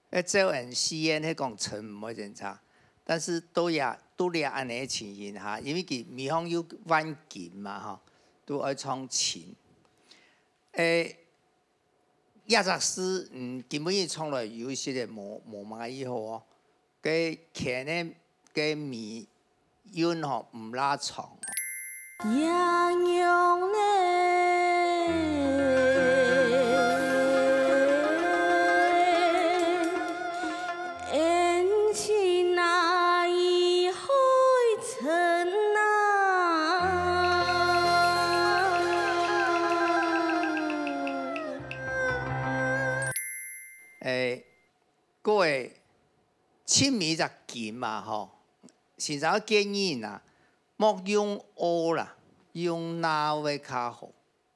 該照人四縣係講沉毋會真差，但是都也都也恁呢情形哈，因為佢尾項有萬金嘛吼，都愛唱情。誒，這隻字，嗯，根本佢唱來有一些个無無麼个意好哦。該牽个該尾韻吼毋罅長。娘娘呢，恩情哪以海深呐。誒，各位，盡尾隻金嘛吼，先生个建議啊，莫用O啦，用那會較好，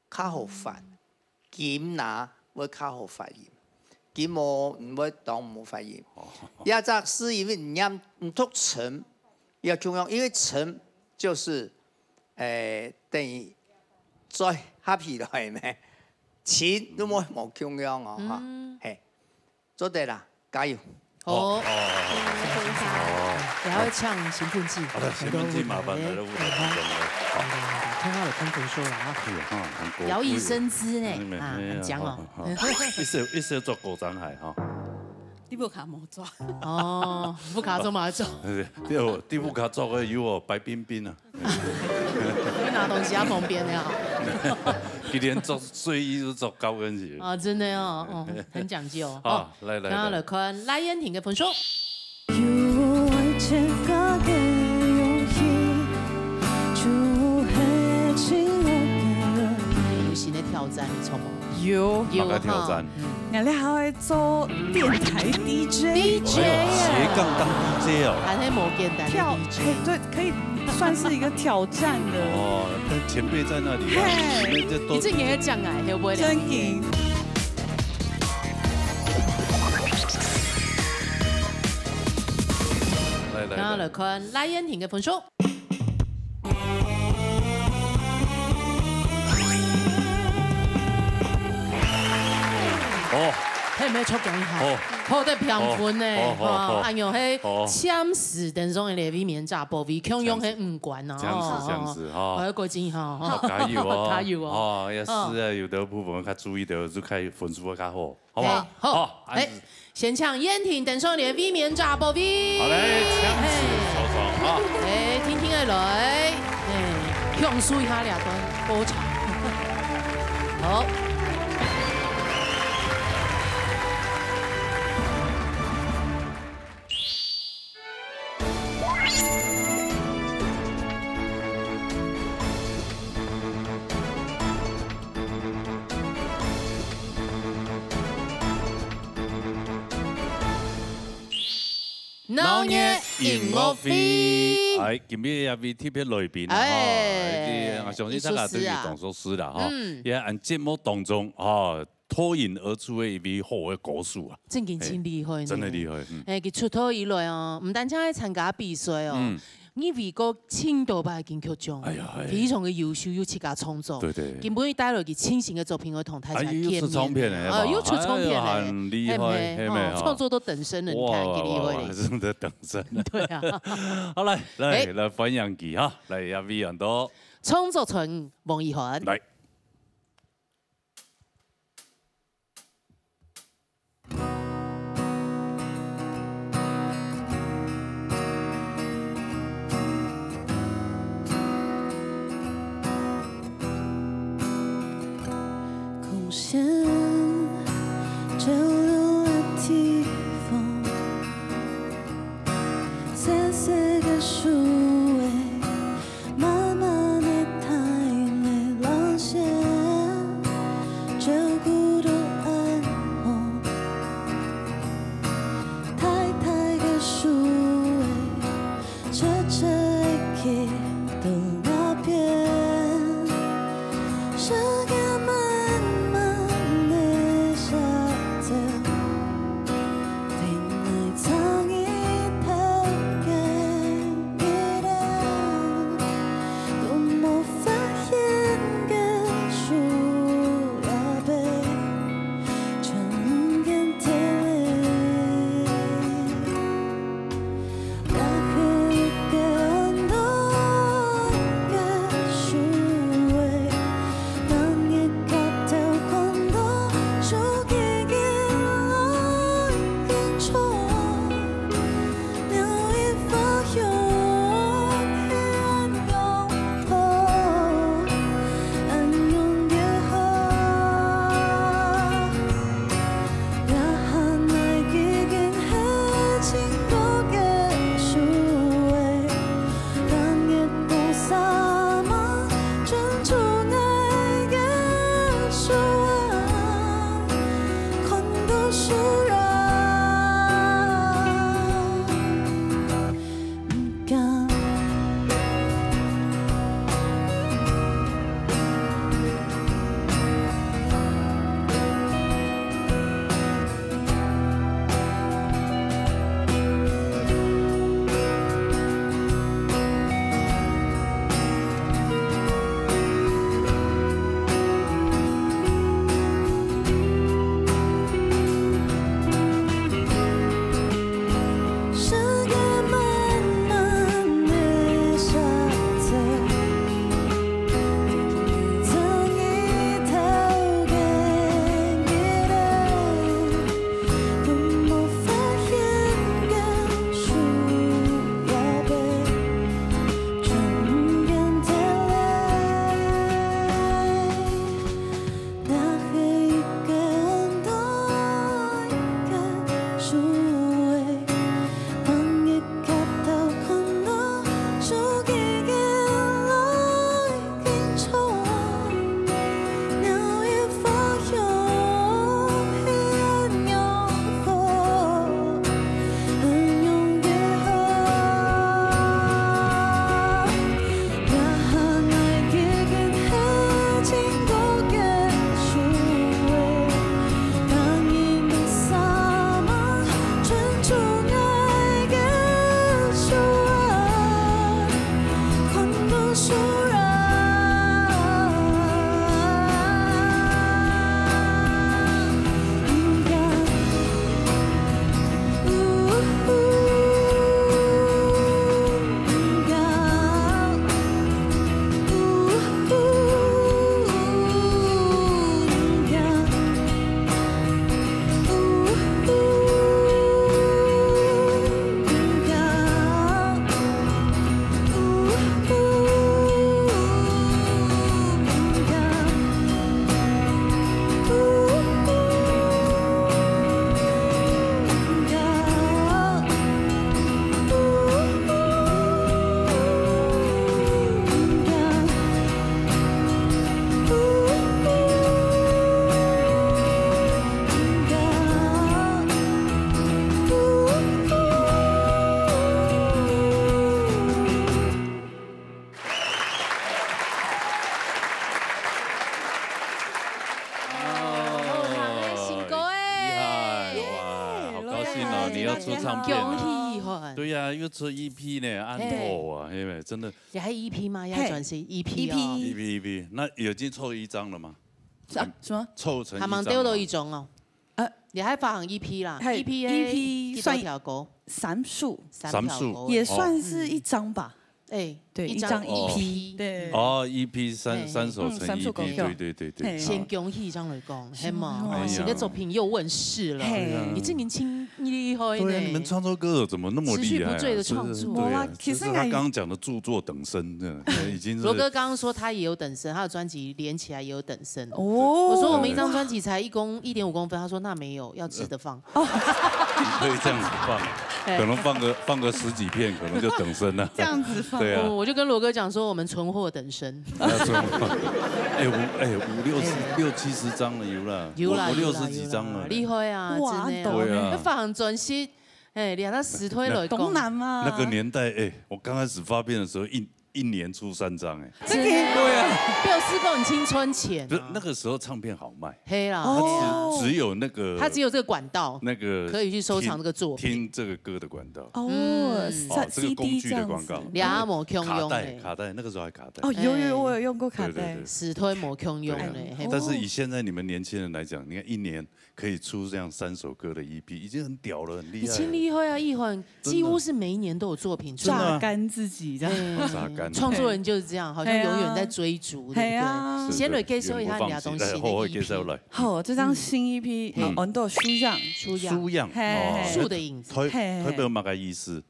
較好發，金那會較好發音，金無毋會當無發音。這隻字因為你念毋讀沉，也共樣，因為沉就是，誒，等於再合起來咩，情都無無共樣哦哈，嘿。 做得啦，加油！好，非常也要唱兴奋剂，好的，兴奋剂麻烦来了，舞台当中了。看到有看分数了啊，哎呀，哈，很高摇椅生姿呢，啊，哎呀很强哦。好好一首一首做高张海哈，你不卡没抓，哦，不卡做嘛做，对对，第五卡做个有我白冰冰啊，你拿东西要旁边的啊。佢连做睡衣都做高跟鞋。啊，真的哦，哦，很讲究。好，来来刚刚来来，看赖燕婷的分数，有爱情个游戏，就很情我的。有新的挑战，你错吗？有，有马个挑战，原来还会做电台D J， DJ 哎呦斜杠当 D J 哦，还是无简单的跳， DJ。嘿，对，可以算是一个挑战的。哦，但前辈在那里啊，嘿前辈这都你这也要讲哎，会不会？真的，来来来，刚刚来看赖燕婷的分数，哦，还有没有抽奖一下？哦，好得平分呢，哦哦哦哈，哎呦嘿哦，签字等上的未免炸包围，共样很五关哦，这样子这样子哈我要过奖哈，好加油哦，加油哦。哦，也是啊，有的部分较注意的就开分数会较好，好不好？哎好，好，哎，先请燕婷等上的未免炸包围，好嘞，这样子收场啊。哎，听听的来，哎，享受一下两段歌唱。好。闹热音乐会。哎，今日也为特别来宾啊，哎哈，我相信大家都有当熟识了哈，也按节目当中哈，脱颖而出的一位好的歌手啊，正经真厉害呢，真的厉害，嗯，哎，佢出道以来哦，毋单淨係參加比賽哦，嗯入圍過盡多擺金曲獎，哎呀，哎。非常个優秀，有自家創作。對，對。今晡日帶來佢全新个作品，愛同大家見面。哎，又出唱片了，啊，係吧？又出唱片了，哎呀，很厲害，係無？係無？哦，創作都等身了，你看，哇，幾厲害嘞。哇，哇，真的等身了。對啊。好，來，來，哎。來歡迎佢哈，來，也歡迎到。創作者王以涵。來。 光线照落个地方，細細个樹仔，慢慢地抬起光线，照顧到暗紅。大大个樹仔， 斜斜个去到那片，時間慢慢地下走，你要出唱片啊？恭喜哈！對呀，又出E P呢，恁好啊，因為真的。你還E P嗎？要專輯EP哦。EP EP，那已經出一張了嗎？啊，什麼？出成一張了嗎？還吂丟到一張哦。呃，你還發行EP啦，EP EP算幾多條歌？三首，三條歌，也算是一張吧。哎，對，一張EP，對。哦，EP三三首成EP，對对对对。先恭喜張雷公，係嘛？新的作品又問世了，你真年輕。 厲害呢。對啊，你們創作歌手怎麼那麼厲害啊？持續不墜的創作。是，對啊，無啊，其實就是他剛剛講的著作等身，真的，已經是。羅哥剛剛說他也有等身，他的專輯連起來也有等身。哦。我說我們一張專輯才一公，一點五公分，他說那沒有，要直的放。你可以這樣子放，可能放個，放個十幾片，可能就等身了。這樣子放。對啊。我，我就跟羅哥講說，我們存貨等身。哎，五，哎，五六十，六七十張了，有啦。有啦，我，我六十幾張了。有啦，有啦，厲害啊，哇，真的啊。對啊。那發行專輯，哎，連他死推了，當難嘛。那個年代，哎，我剛開始發片的時候，一，一年出三張，哎。這個，對啊。表示講你青春錢啊。不是，那個時候唱片好賣。係啦。哦。它只，只有那個，它只有這個管道，那個可以去收藏這個作品。聽，聽這個歌的管道。哦，嗯。哦，這個工具的廣告。CD這樣子。你也無共用的。卡帶，卡帶，那個時候還卡帶。哦，有，有，有，我有用過卡帶。對，對，對。死推無共用的，對啊。係無？但是以現在你們年輕人來講，你看一年可以出這樣三首歌的EP，已經很屌了，很厲害了。你真厲害啊，奕煥，真的。幾乎是每一年都有作品出來。榨乾自己這樣。哎，榨乾。創作人就是這樣，好像永遠在追逐，哎。對不對？哎呀。先來介紹一下你的東西，有無放棄？來，好好介紹來。EP。好，這張新EP，嗯。呃，安到《樹影》。樹影。樹影，嘿，哦，嘿。樹的影子。代，嘿，嘿。代表麼个意思？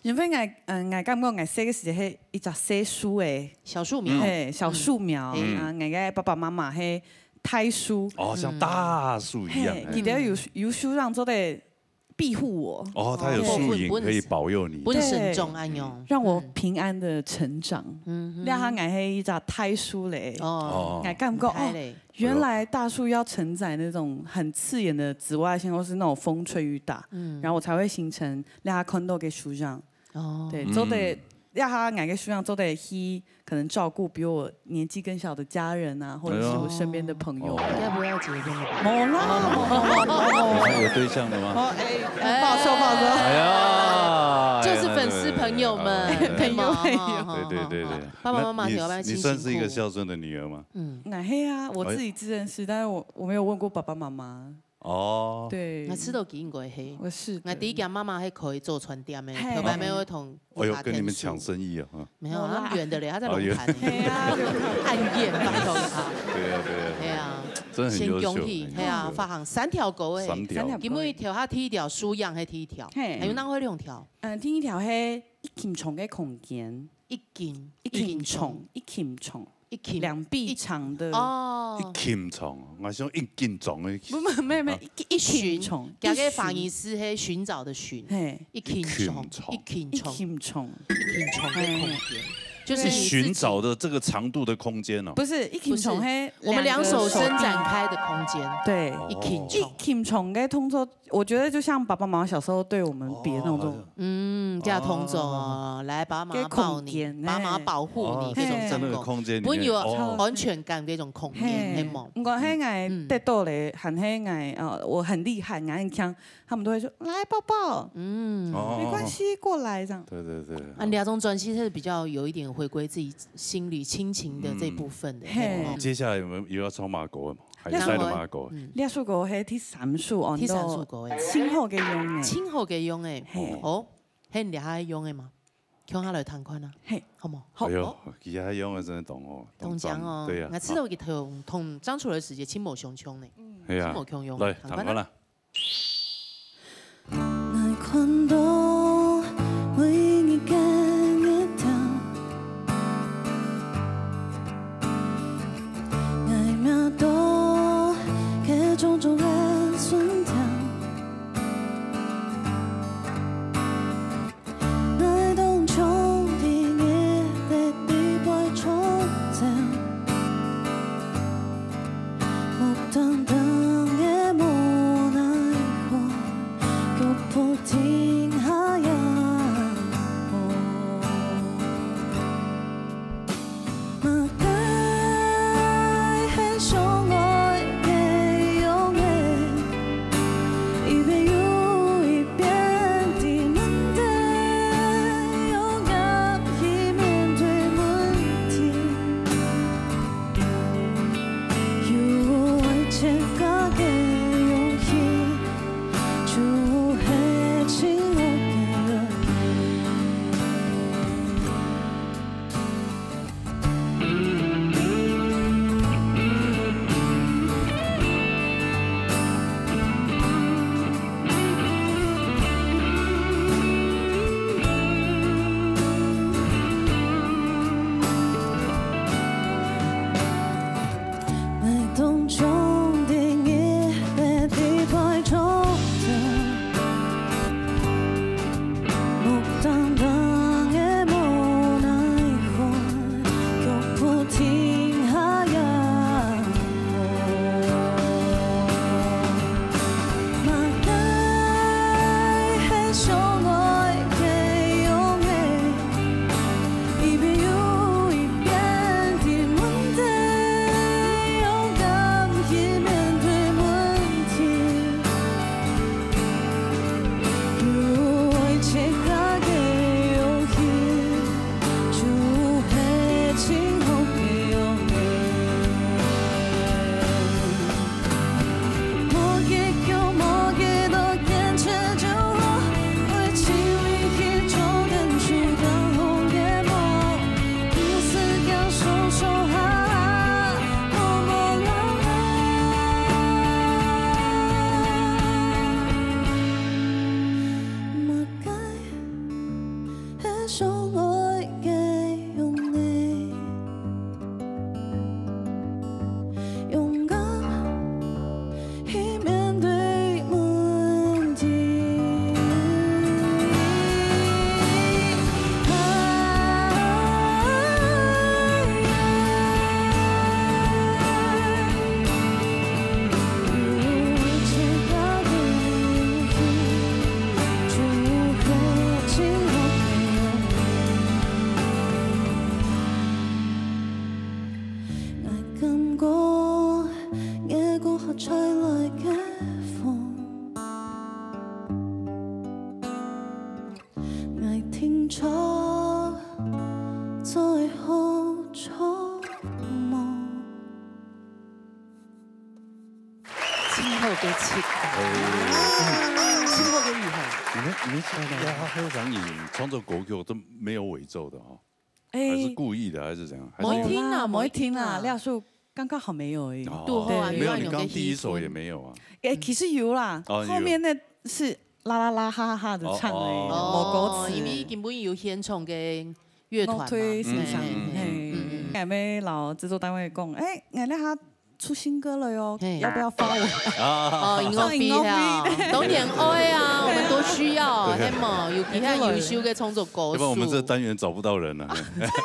因為𠊎，嗯，𠊎感覺𠊎細个時節係一隻細樹仔。小樹苗。嘿，小樹苗。嗯。啊，𠊎个爸爸媽媽係大樹。哦，像大樹一樣，嘿，哎。佢兜有，有樹影做得庇護我。哦，它有樹影可以保佑你。分，分神，分神眾恁樣。對，讓我平安地成長。嗯哼。這下𠊎係一隻大樹咧。哦。哦。𠊎感覺，哦，原來大樹要承載那種很刺眼的紫外線，或是那種風吹雨打，嗯。然後我才會形成這下看到个樹影。哦。對，做得，嗯。這下𠊎个樹影做得去 可能照顧比我年紀更小的家人啊，或者是我身邊的朋友。哎喲。哦。應該不會要結婚了吧？無啦，無，無，無，無。你看有對象了嗎？哦，哎，報仇，報仇。哎呀，就是粉絲朋友們，哎，對，對，對。朋友，朋友。對，對，對，對。爸爸媽媽，那你，你要不要親親我？你算是一個孝順的女兒嗎？嗯。𠊎係啊，我自己自認是，但是我，我沒有問過爸爸媽媽。 哦。對。𠊎知道佢應該係。𠊎知。𠊎知佢媽媽係開早餐店个，嘿。頭擺尾會同，哎喲，跟你們搶生意啊，哈。沒有，哦，他遠的咧，他在龍潭。哦，遠。對啊。很遠，拜託他。對啊，對啊。對啊。真的很優秀，先恭喜，很優秀。對啊，發行三條歌欸。三條。三條歌。今晡日頭下第一條，樹影係第一條，嘿。還有哪會兩條？嗯，第一條係一琴床个空間。一琴，一琴床，一琴床。 一琴，兩臂長的。一，哦。一琴床，𠊎想一斤重的。不，不，沒有，沒有，啊。一，一琴床，佢个翻譯係尋找的尋。嘿。一琴床，一琴床。一琴床。一琴床的空間，嘿。就是你自己。尋找的這個長度的空間哦。不是，一琴床，不是，嘿，我們兩手伸展開的空間。兩個手臂。對。一琴床。一琴床个動作 我覺得就像爸爸媽媽小時候對我們比的那種，哦，好像。嗯，這樣動作哦，哦。來，爸媽抱你，這空間，爸媽保護你，嘿。這種感覺。哦，在那個空間裡面，分有安全感，哦。這種空間，嘿。係無？毋過，嘿，𠊎得到咧，嗯。還係𠊎，呃，我很厲害，𠊎很強，他們都會說：「來，抱抱。」嗯。哦。沒關係，過來，這樣。對，對，對。啊，你這種專輯是比較有一點回歸自己心裡親情的這部分的，嗯。嘿。係無？接下來有沒有，有要唱麼个歌嗎？ 還有在的嗎？歌。嗯。這首歌係第三首哦，第三首歌欸。盡好个樣欸。盡好个樣欸。嘿。哦，係你這下用个嗎？共下來聽看啊。嘿。好無？好。哎喲，哦。佢這下用个真的當好，當讚。當強哦。對啊。𠊎知道佢同，同張楚兒時節盡無相像呢。嗯。係啊。盡無共樣。來，聽看啊。聽看啊。 𠊎看到每日个日頭，𠊎摸到該重重个船頭。𠊎當像在月色裡背唱著，目瞪瞪个無奈何。 腳步停下也無。麼个係相愛个樣仔？來个風，愛停著，再好做夢。真好个七，哎，真好个厲害。你们你们知道吗？他喝完饮创作国歌都没有尾奏的哈，还是哎，故意的还是怎样？还是没听啊没听啊，没听啊廖树刚刚好没有而已。哦堵好啊没有，有啊你刚刚第一首也没有啊。哎，其实有啦，哦有后面那是啦啦啦哈哈哈的唱而已，哦某歌词。因為根本有現場个樂團嘛。我推欣賞，嘿嘿嘿嘿，俺们老制作单位讲，哎，俺那他出新歌了哟嘿，要不要发我？哦，音樂會啊，當然愛啊，我們都需要，係無？有其他優秀个創作歌手。要不然我們這單元找不到人了。毋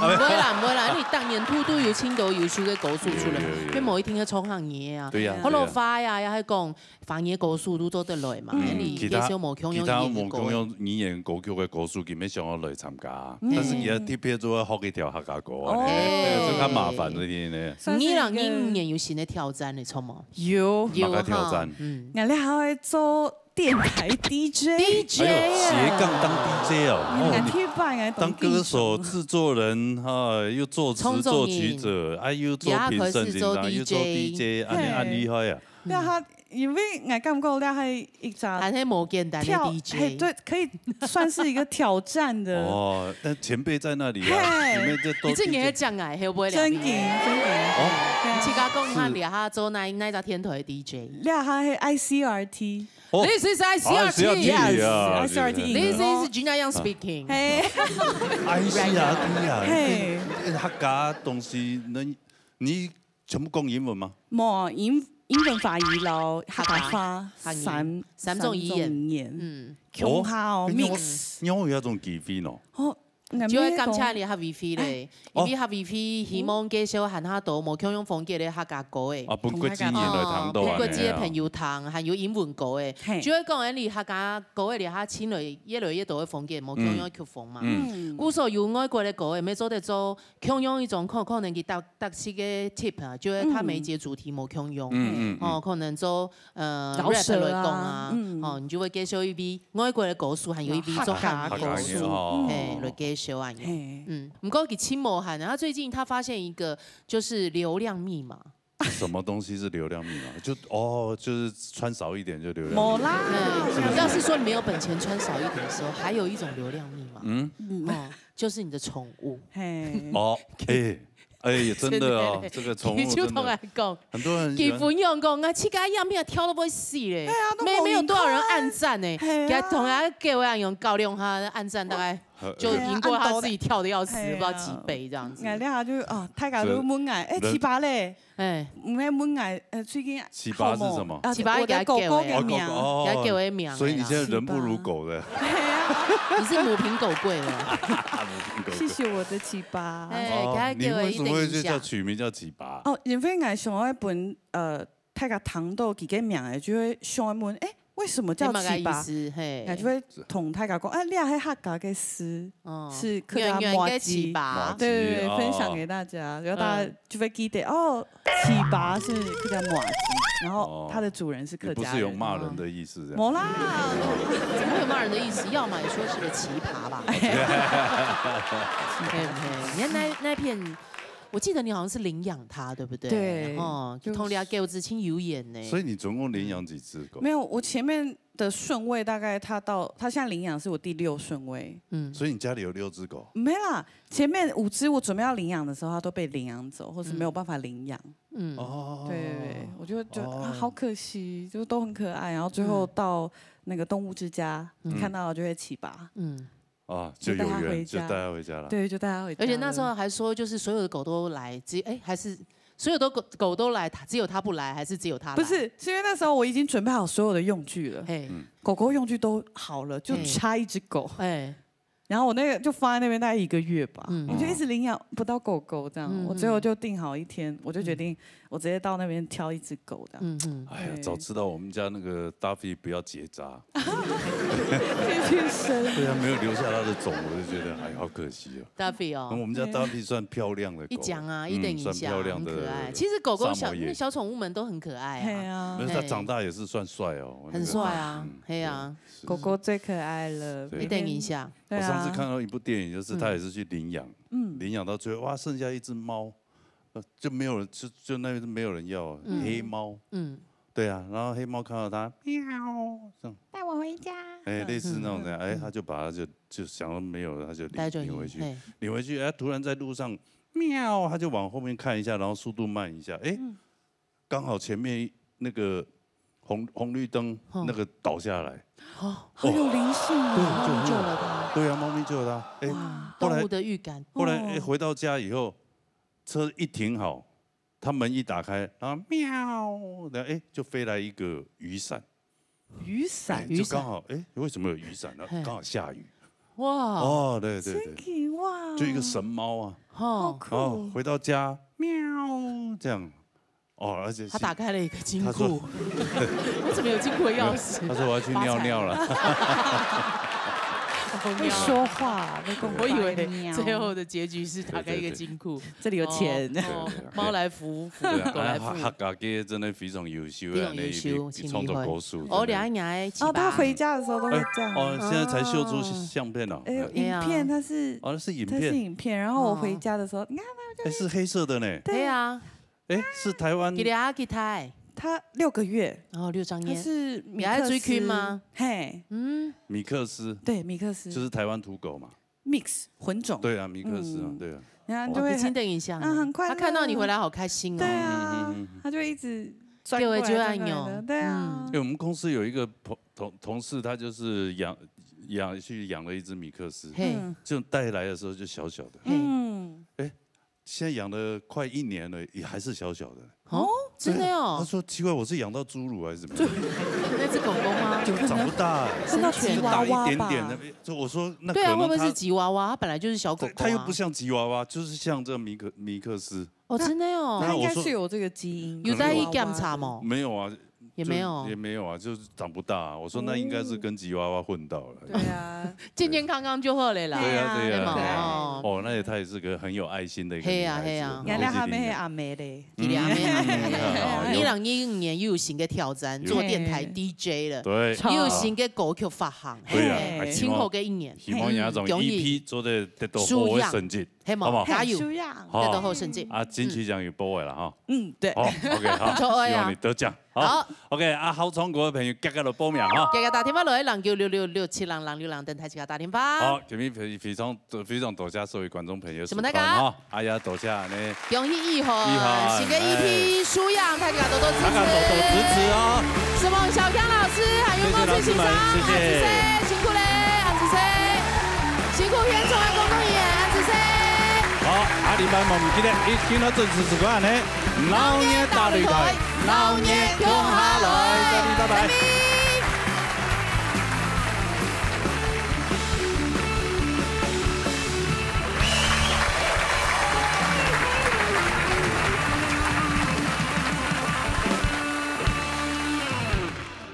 會啦，毋會啦，你逐年度都有盡多優秀个歌手出來，有有有因為無一定愛創行業啊。對呀，好老花呀，也係講華語歌手都做得來嘛，嗯你其他介紹無共樣其他語言个歌。無共樣語言歌曲个歌手，佢乜想要來參加，但是佢特別做學一條客家歌啊，哦那個就較麻煩一點呢。算是一個你人一五年有新个挑戰，你知無？有，有麼个挑戰哈，嗯。俺那還會做電台DJ。 DJ 哎呦，斜槓當DJ哦，俺哦，鐵板哎，當歌手、製作人哈，又作詞作曲者，啊又做評審，也開始做又做 DJ DJ，啊你嘿恁厲害啊！那他因為俺感覺那還一隻還係無簡單个挑，嘿，DJ。對，可以算是一個挑戰的。哦，但前輩在那裡啊，嘿你們這都你這年 DJ 个獎哎，會不會真緊真緊。哦，你自家講下，你下做哪哪隻電台个DJ？那還係ICRT。哦 This is ICRT ICRT。啊 ICRT This is Jin Yang speaking。嘿， ICRT啊，嘿客家東西，那你全部講英文嗎？無英英文華語摎客家話客家三三種語言語言，嗯，共下哦哦，mix。你有那種機會喏？哦，就會感謝你客委會咧，因為客委會希望介紹還較多無共樣風格个客家歌誒。啊，分國際人來聽到啊，分國際个朋友聽，還有英文歌誒，嘿就會講，誒，你客家歌誒，你客聽了越來越多个風格，無共樣个曲風嘛。嗯故所有外國个歌誒，乜做得做共樣一種可可能佢特特色个tip啊，就係佢每一個主題無共樣。嗯嗯，哦，可能做呃饒舌啊 rap 來講啊，嗯哦，你就會介紹一位外國个歌手，還有一位做客客家个歌手，哦歌手，嘿，來介紹啊。嘿，嗯，毋過佢盡無閒啊，他最近他發現一個就是流量密碼。什麼東西是流量密碼？就哦，就是穿少一點就流量密碼。無啦，嗯，要是說你沒有本錢穿少一點的時候，還有一種流量密碼，嗯，嗯，哦，就是你的寵物。嘿，哦，哎哎，真的哦，這個寵物你就同真的佢講，很多人喜歡。佢分享講，啊，自家影片跳到會死咧，啊都沒沒有多少人無人看按讚呢，嘿啊給他同他給我用高亮他按讚大概就贏過他自己跳的要死，嘿啊不知道幾倍這樣子。俺那下就啊，大家都問俺，哎，人七八咧，哎，毋係問俺，呃，最近七八是什麼好無？啊，七八我的狗狗个名，應該叫欸哦，狗狗哦，要給我一名啦。所以你現在人不如狗了。你是母憑狗貴了。啊，母憑狗狗。謝謝我的七八。哎，哦給他給我一你為什麼會等一下。叫取名叫七八？哦，因為俺想愛分呃大家聽到佢个名誒，就會想愛問，哎，為什麼叫哎，麼个七八？意思？嘿俺，就會同大家講，哎，你係客家个字，哦是客家麻糬圓圓个七八。麻糬對，哦分享給大家，然後大家就會記得哦，七八是客家麻糬，然後它的主人是客家人。你不是有罵人的意思這樣？無啦，怎麼會有罵人的意思？要麼也說是個奇葩吧。OK，OK，你看那那片，我記得你好像是領養他，對不對？對哦，就是通常狗子親有眼呢。所以你總共領養幾隻狗？沒有，我前面的順位大概他到他現在領養是我第六順位，嗯，所以你家裡有六隻狗？沒啦，前面五隻我準備要領養的時候，它都被領養走，或是沒有辦法領養。嗯，哦，對對對，我就覺得哦啊，好可惜，就都很可愛，然後最後到那個動物之家，看到就會七八，嗯，啊，就有缘，就帶它回家就帶它回家了。對，就帶它回家了。而且那時候還說，就是所有的狗都來，只哎還是所有的狗狗都來，它只有它不來，還是只有它來？不是，是因為那時候我已經準備好所有的用具了，嘿，嗯狗狗用具都好了，就嘿差一隻狗。哎，然後我那個就放在那邊大概一個月吧，嗯我就一直領養不到狗狗這樣，嗯我最後就定好一天，我就決定我直接到那边挑一只狗这样。嗯嗯，哎呀，对早知道我们家那个 Duffy 不要结扎。谢谢神。对啊，没有留下他的种，我就觉得哎，好可惜哦。大肥哦，我们家 Duffy 算漂亮的狗，一讲啊，嗯一等一下，算漂亮的很可爱。其实狗狗小萨摩耶那小宠物们都很可爱啊，对啊，那他长大也是算帅哦，很帅啊嗯，嘿啊，是狗狗最可爱了，对一等一下，对啊我上次看到一部电影，就是他也是去领养，嗯领养到最后哇，剩下一只猫，呃，就没有人，就就那边没有人要，嗯黑猫，嗯，对啊，然后黑猫看到他喵，这样，带我回家。哎，类似那种的，嗯哎，他就把它就就想说没有了，他就带着你，领领回去，嘿，领回去，哎，突然在路上喵，他就往后面看一下，然后速度慢一下，哎，刚好前面那个红红绿灯嗯那个倒下来，哦，好有灵性哦。对，就救了它，对啊，猫咪救了他，哎，哇，后来动物的预感，后来哦哎回到家以后，车一停好，他门一打开，然后喵，然后哎就飞来一个雨伞，雨伞哎，雨伞就刚好哎为什么有雨伞呢？嘿刚好下雨。哇，哦，对对对， Thank you 哇，就一个神猫啊，哦，酷哦，回到家喵这样，哦，而且他打开了一个金他说库，我怎么有金库的钥匙？他说我要去尿尿了。会说话，会跟我以为喵最后的结局是打开一个金库，这里有钱。哦，哦猫来福，福对啊，狗来福哎，客家个真的非常优秀非常的，那一优秀，笔请创作你回歌手，哦，真的两个人哦，他回家的时候都会这样。哦，现在才秀出相片哦。哎，哎影片他是哦，那是影他是片，影片，然后我回家的时候，你看哎，是黑色的呢。对啊，哎，是台湾给。他给他，他六个月，哦，六张烟，他是米克斯你还追剧吗？嘿，嗯，米克斯，对，米克斯就是台湾土狗嘛。 mix 混种，对啊，米克斯啊，嗯对啊。然后就会哦，一心等一下，嗯，很快乐。他看到你回来好开心对哦。啊嗯嗯嗯，他就一直转过来对，就转过来的，按钮对啊嗯，因为我们公司有一个同同同事，他就是养养去养了一只米克斯，嘿，嗯就带来的时候就小小的，嘿，嗯，现在养了快一年了，也还是小小的。哦，真的他哦，说奇怪，我是养到侏儒还是怎么样？那只狗狗吗？就长不大，真的神犬吉娃就大一点娃吧点那边。就我说那可对啊，会能他不会是吉娃娃？它本来就是小狗狗啊。对，他又不像吉娃娃，就是像这个米克米克斯。哦，真的哦他应该那我说是有这个基因，有在意检查吗？没有啊，也没有就也没有啊，就是长不大啊。我说那应该是跟吉娃娃混到了。对啊，健健康康就好了啦。对啊，对对嘛啊。哦，哦，那也她也是个很有爱心的一个嘿啊女孩子嘿啊然后嘿啊去领养阿妹阿妹嘞，一两年，嗯二零一五年又有新的挑战，做电台嘿 D J 了，对，又有新的歌曲发行，对啊，嘿啊希辛苦望个一年，希望你那种恭喜 E P 做得得到好的成绩，希望好不好？加油很需要，好得到好成绩，啊，金曲奖有报的了哈。嗯，对，好，OK，好，不错的啊希望你得奖。好，OK，啊，好唱歌的朋友，赶快来报名哈。大家打电话落去零九六六六七零零六零，等待自家打电话。好，今天非非常非常多谢所有观众朋友什么那个收看哈，哎呀，多谢呢，恭喜一号，一号新的E P 舒养，大家多多支大家多多支持。持哦。是望小刚老师，还有孟志群先生，谢谢老师们谢谢安子生，辛苦嘞，安子生，辛苦现场的工作人员，安子生。好，下禮拜無毋記得，一定要準時收看呢。老年大擂台，老年共下來，再見，拜拜。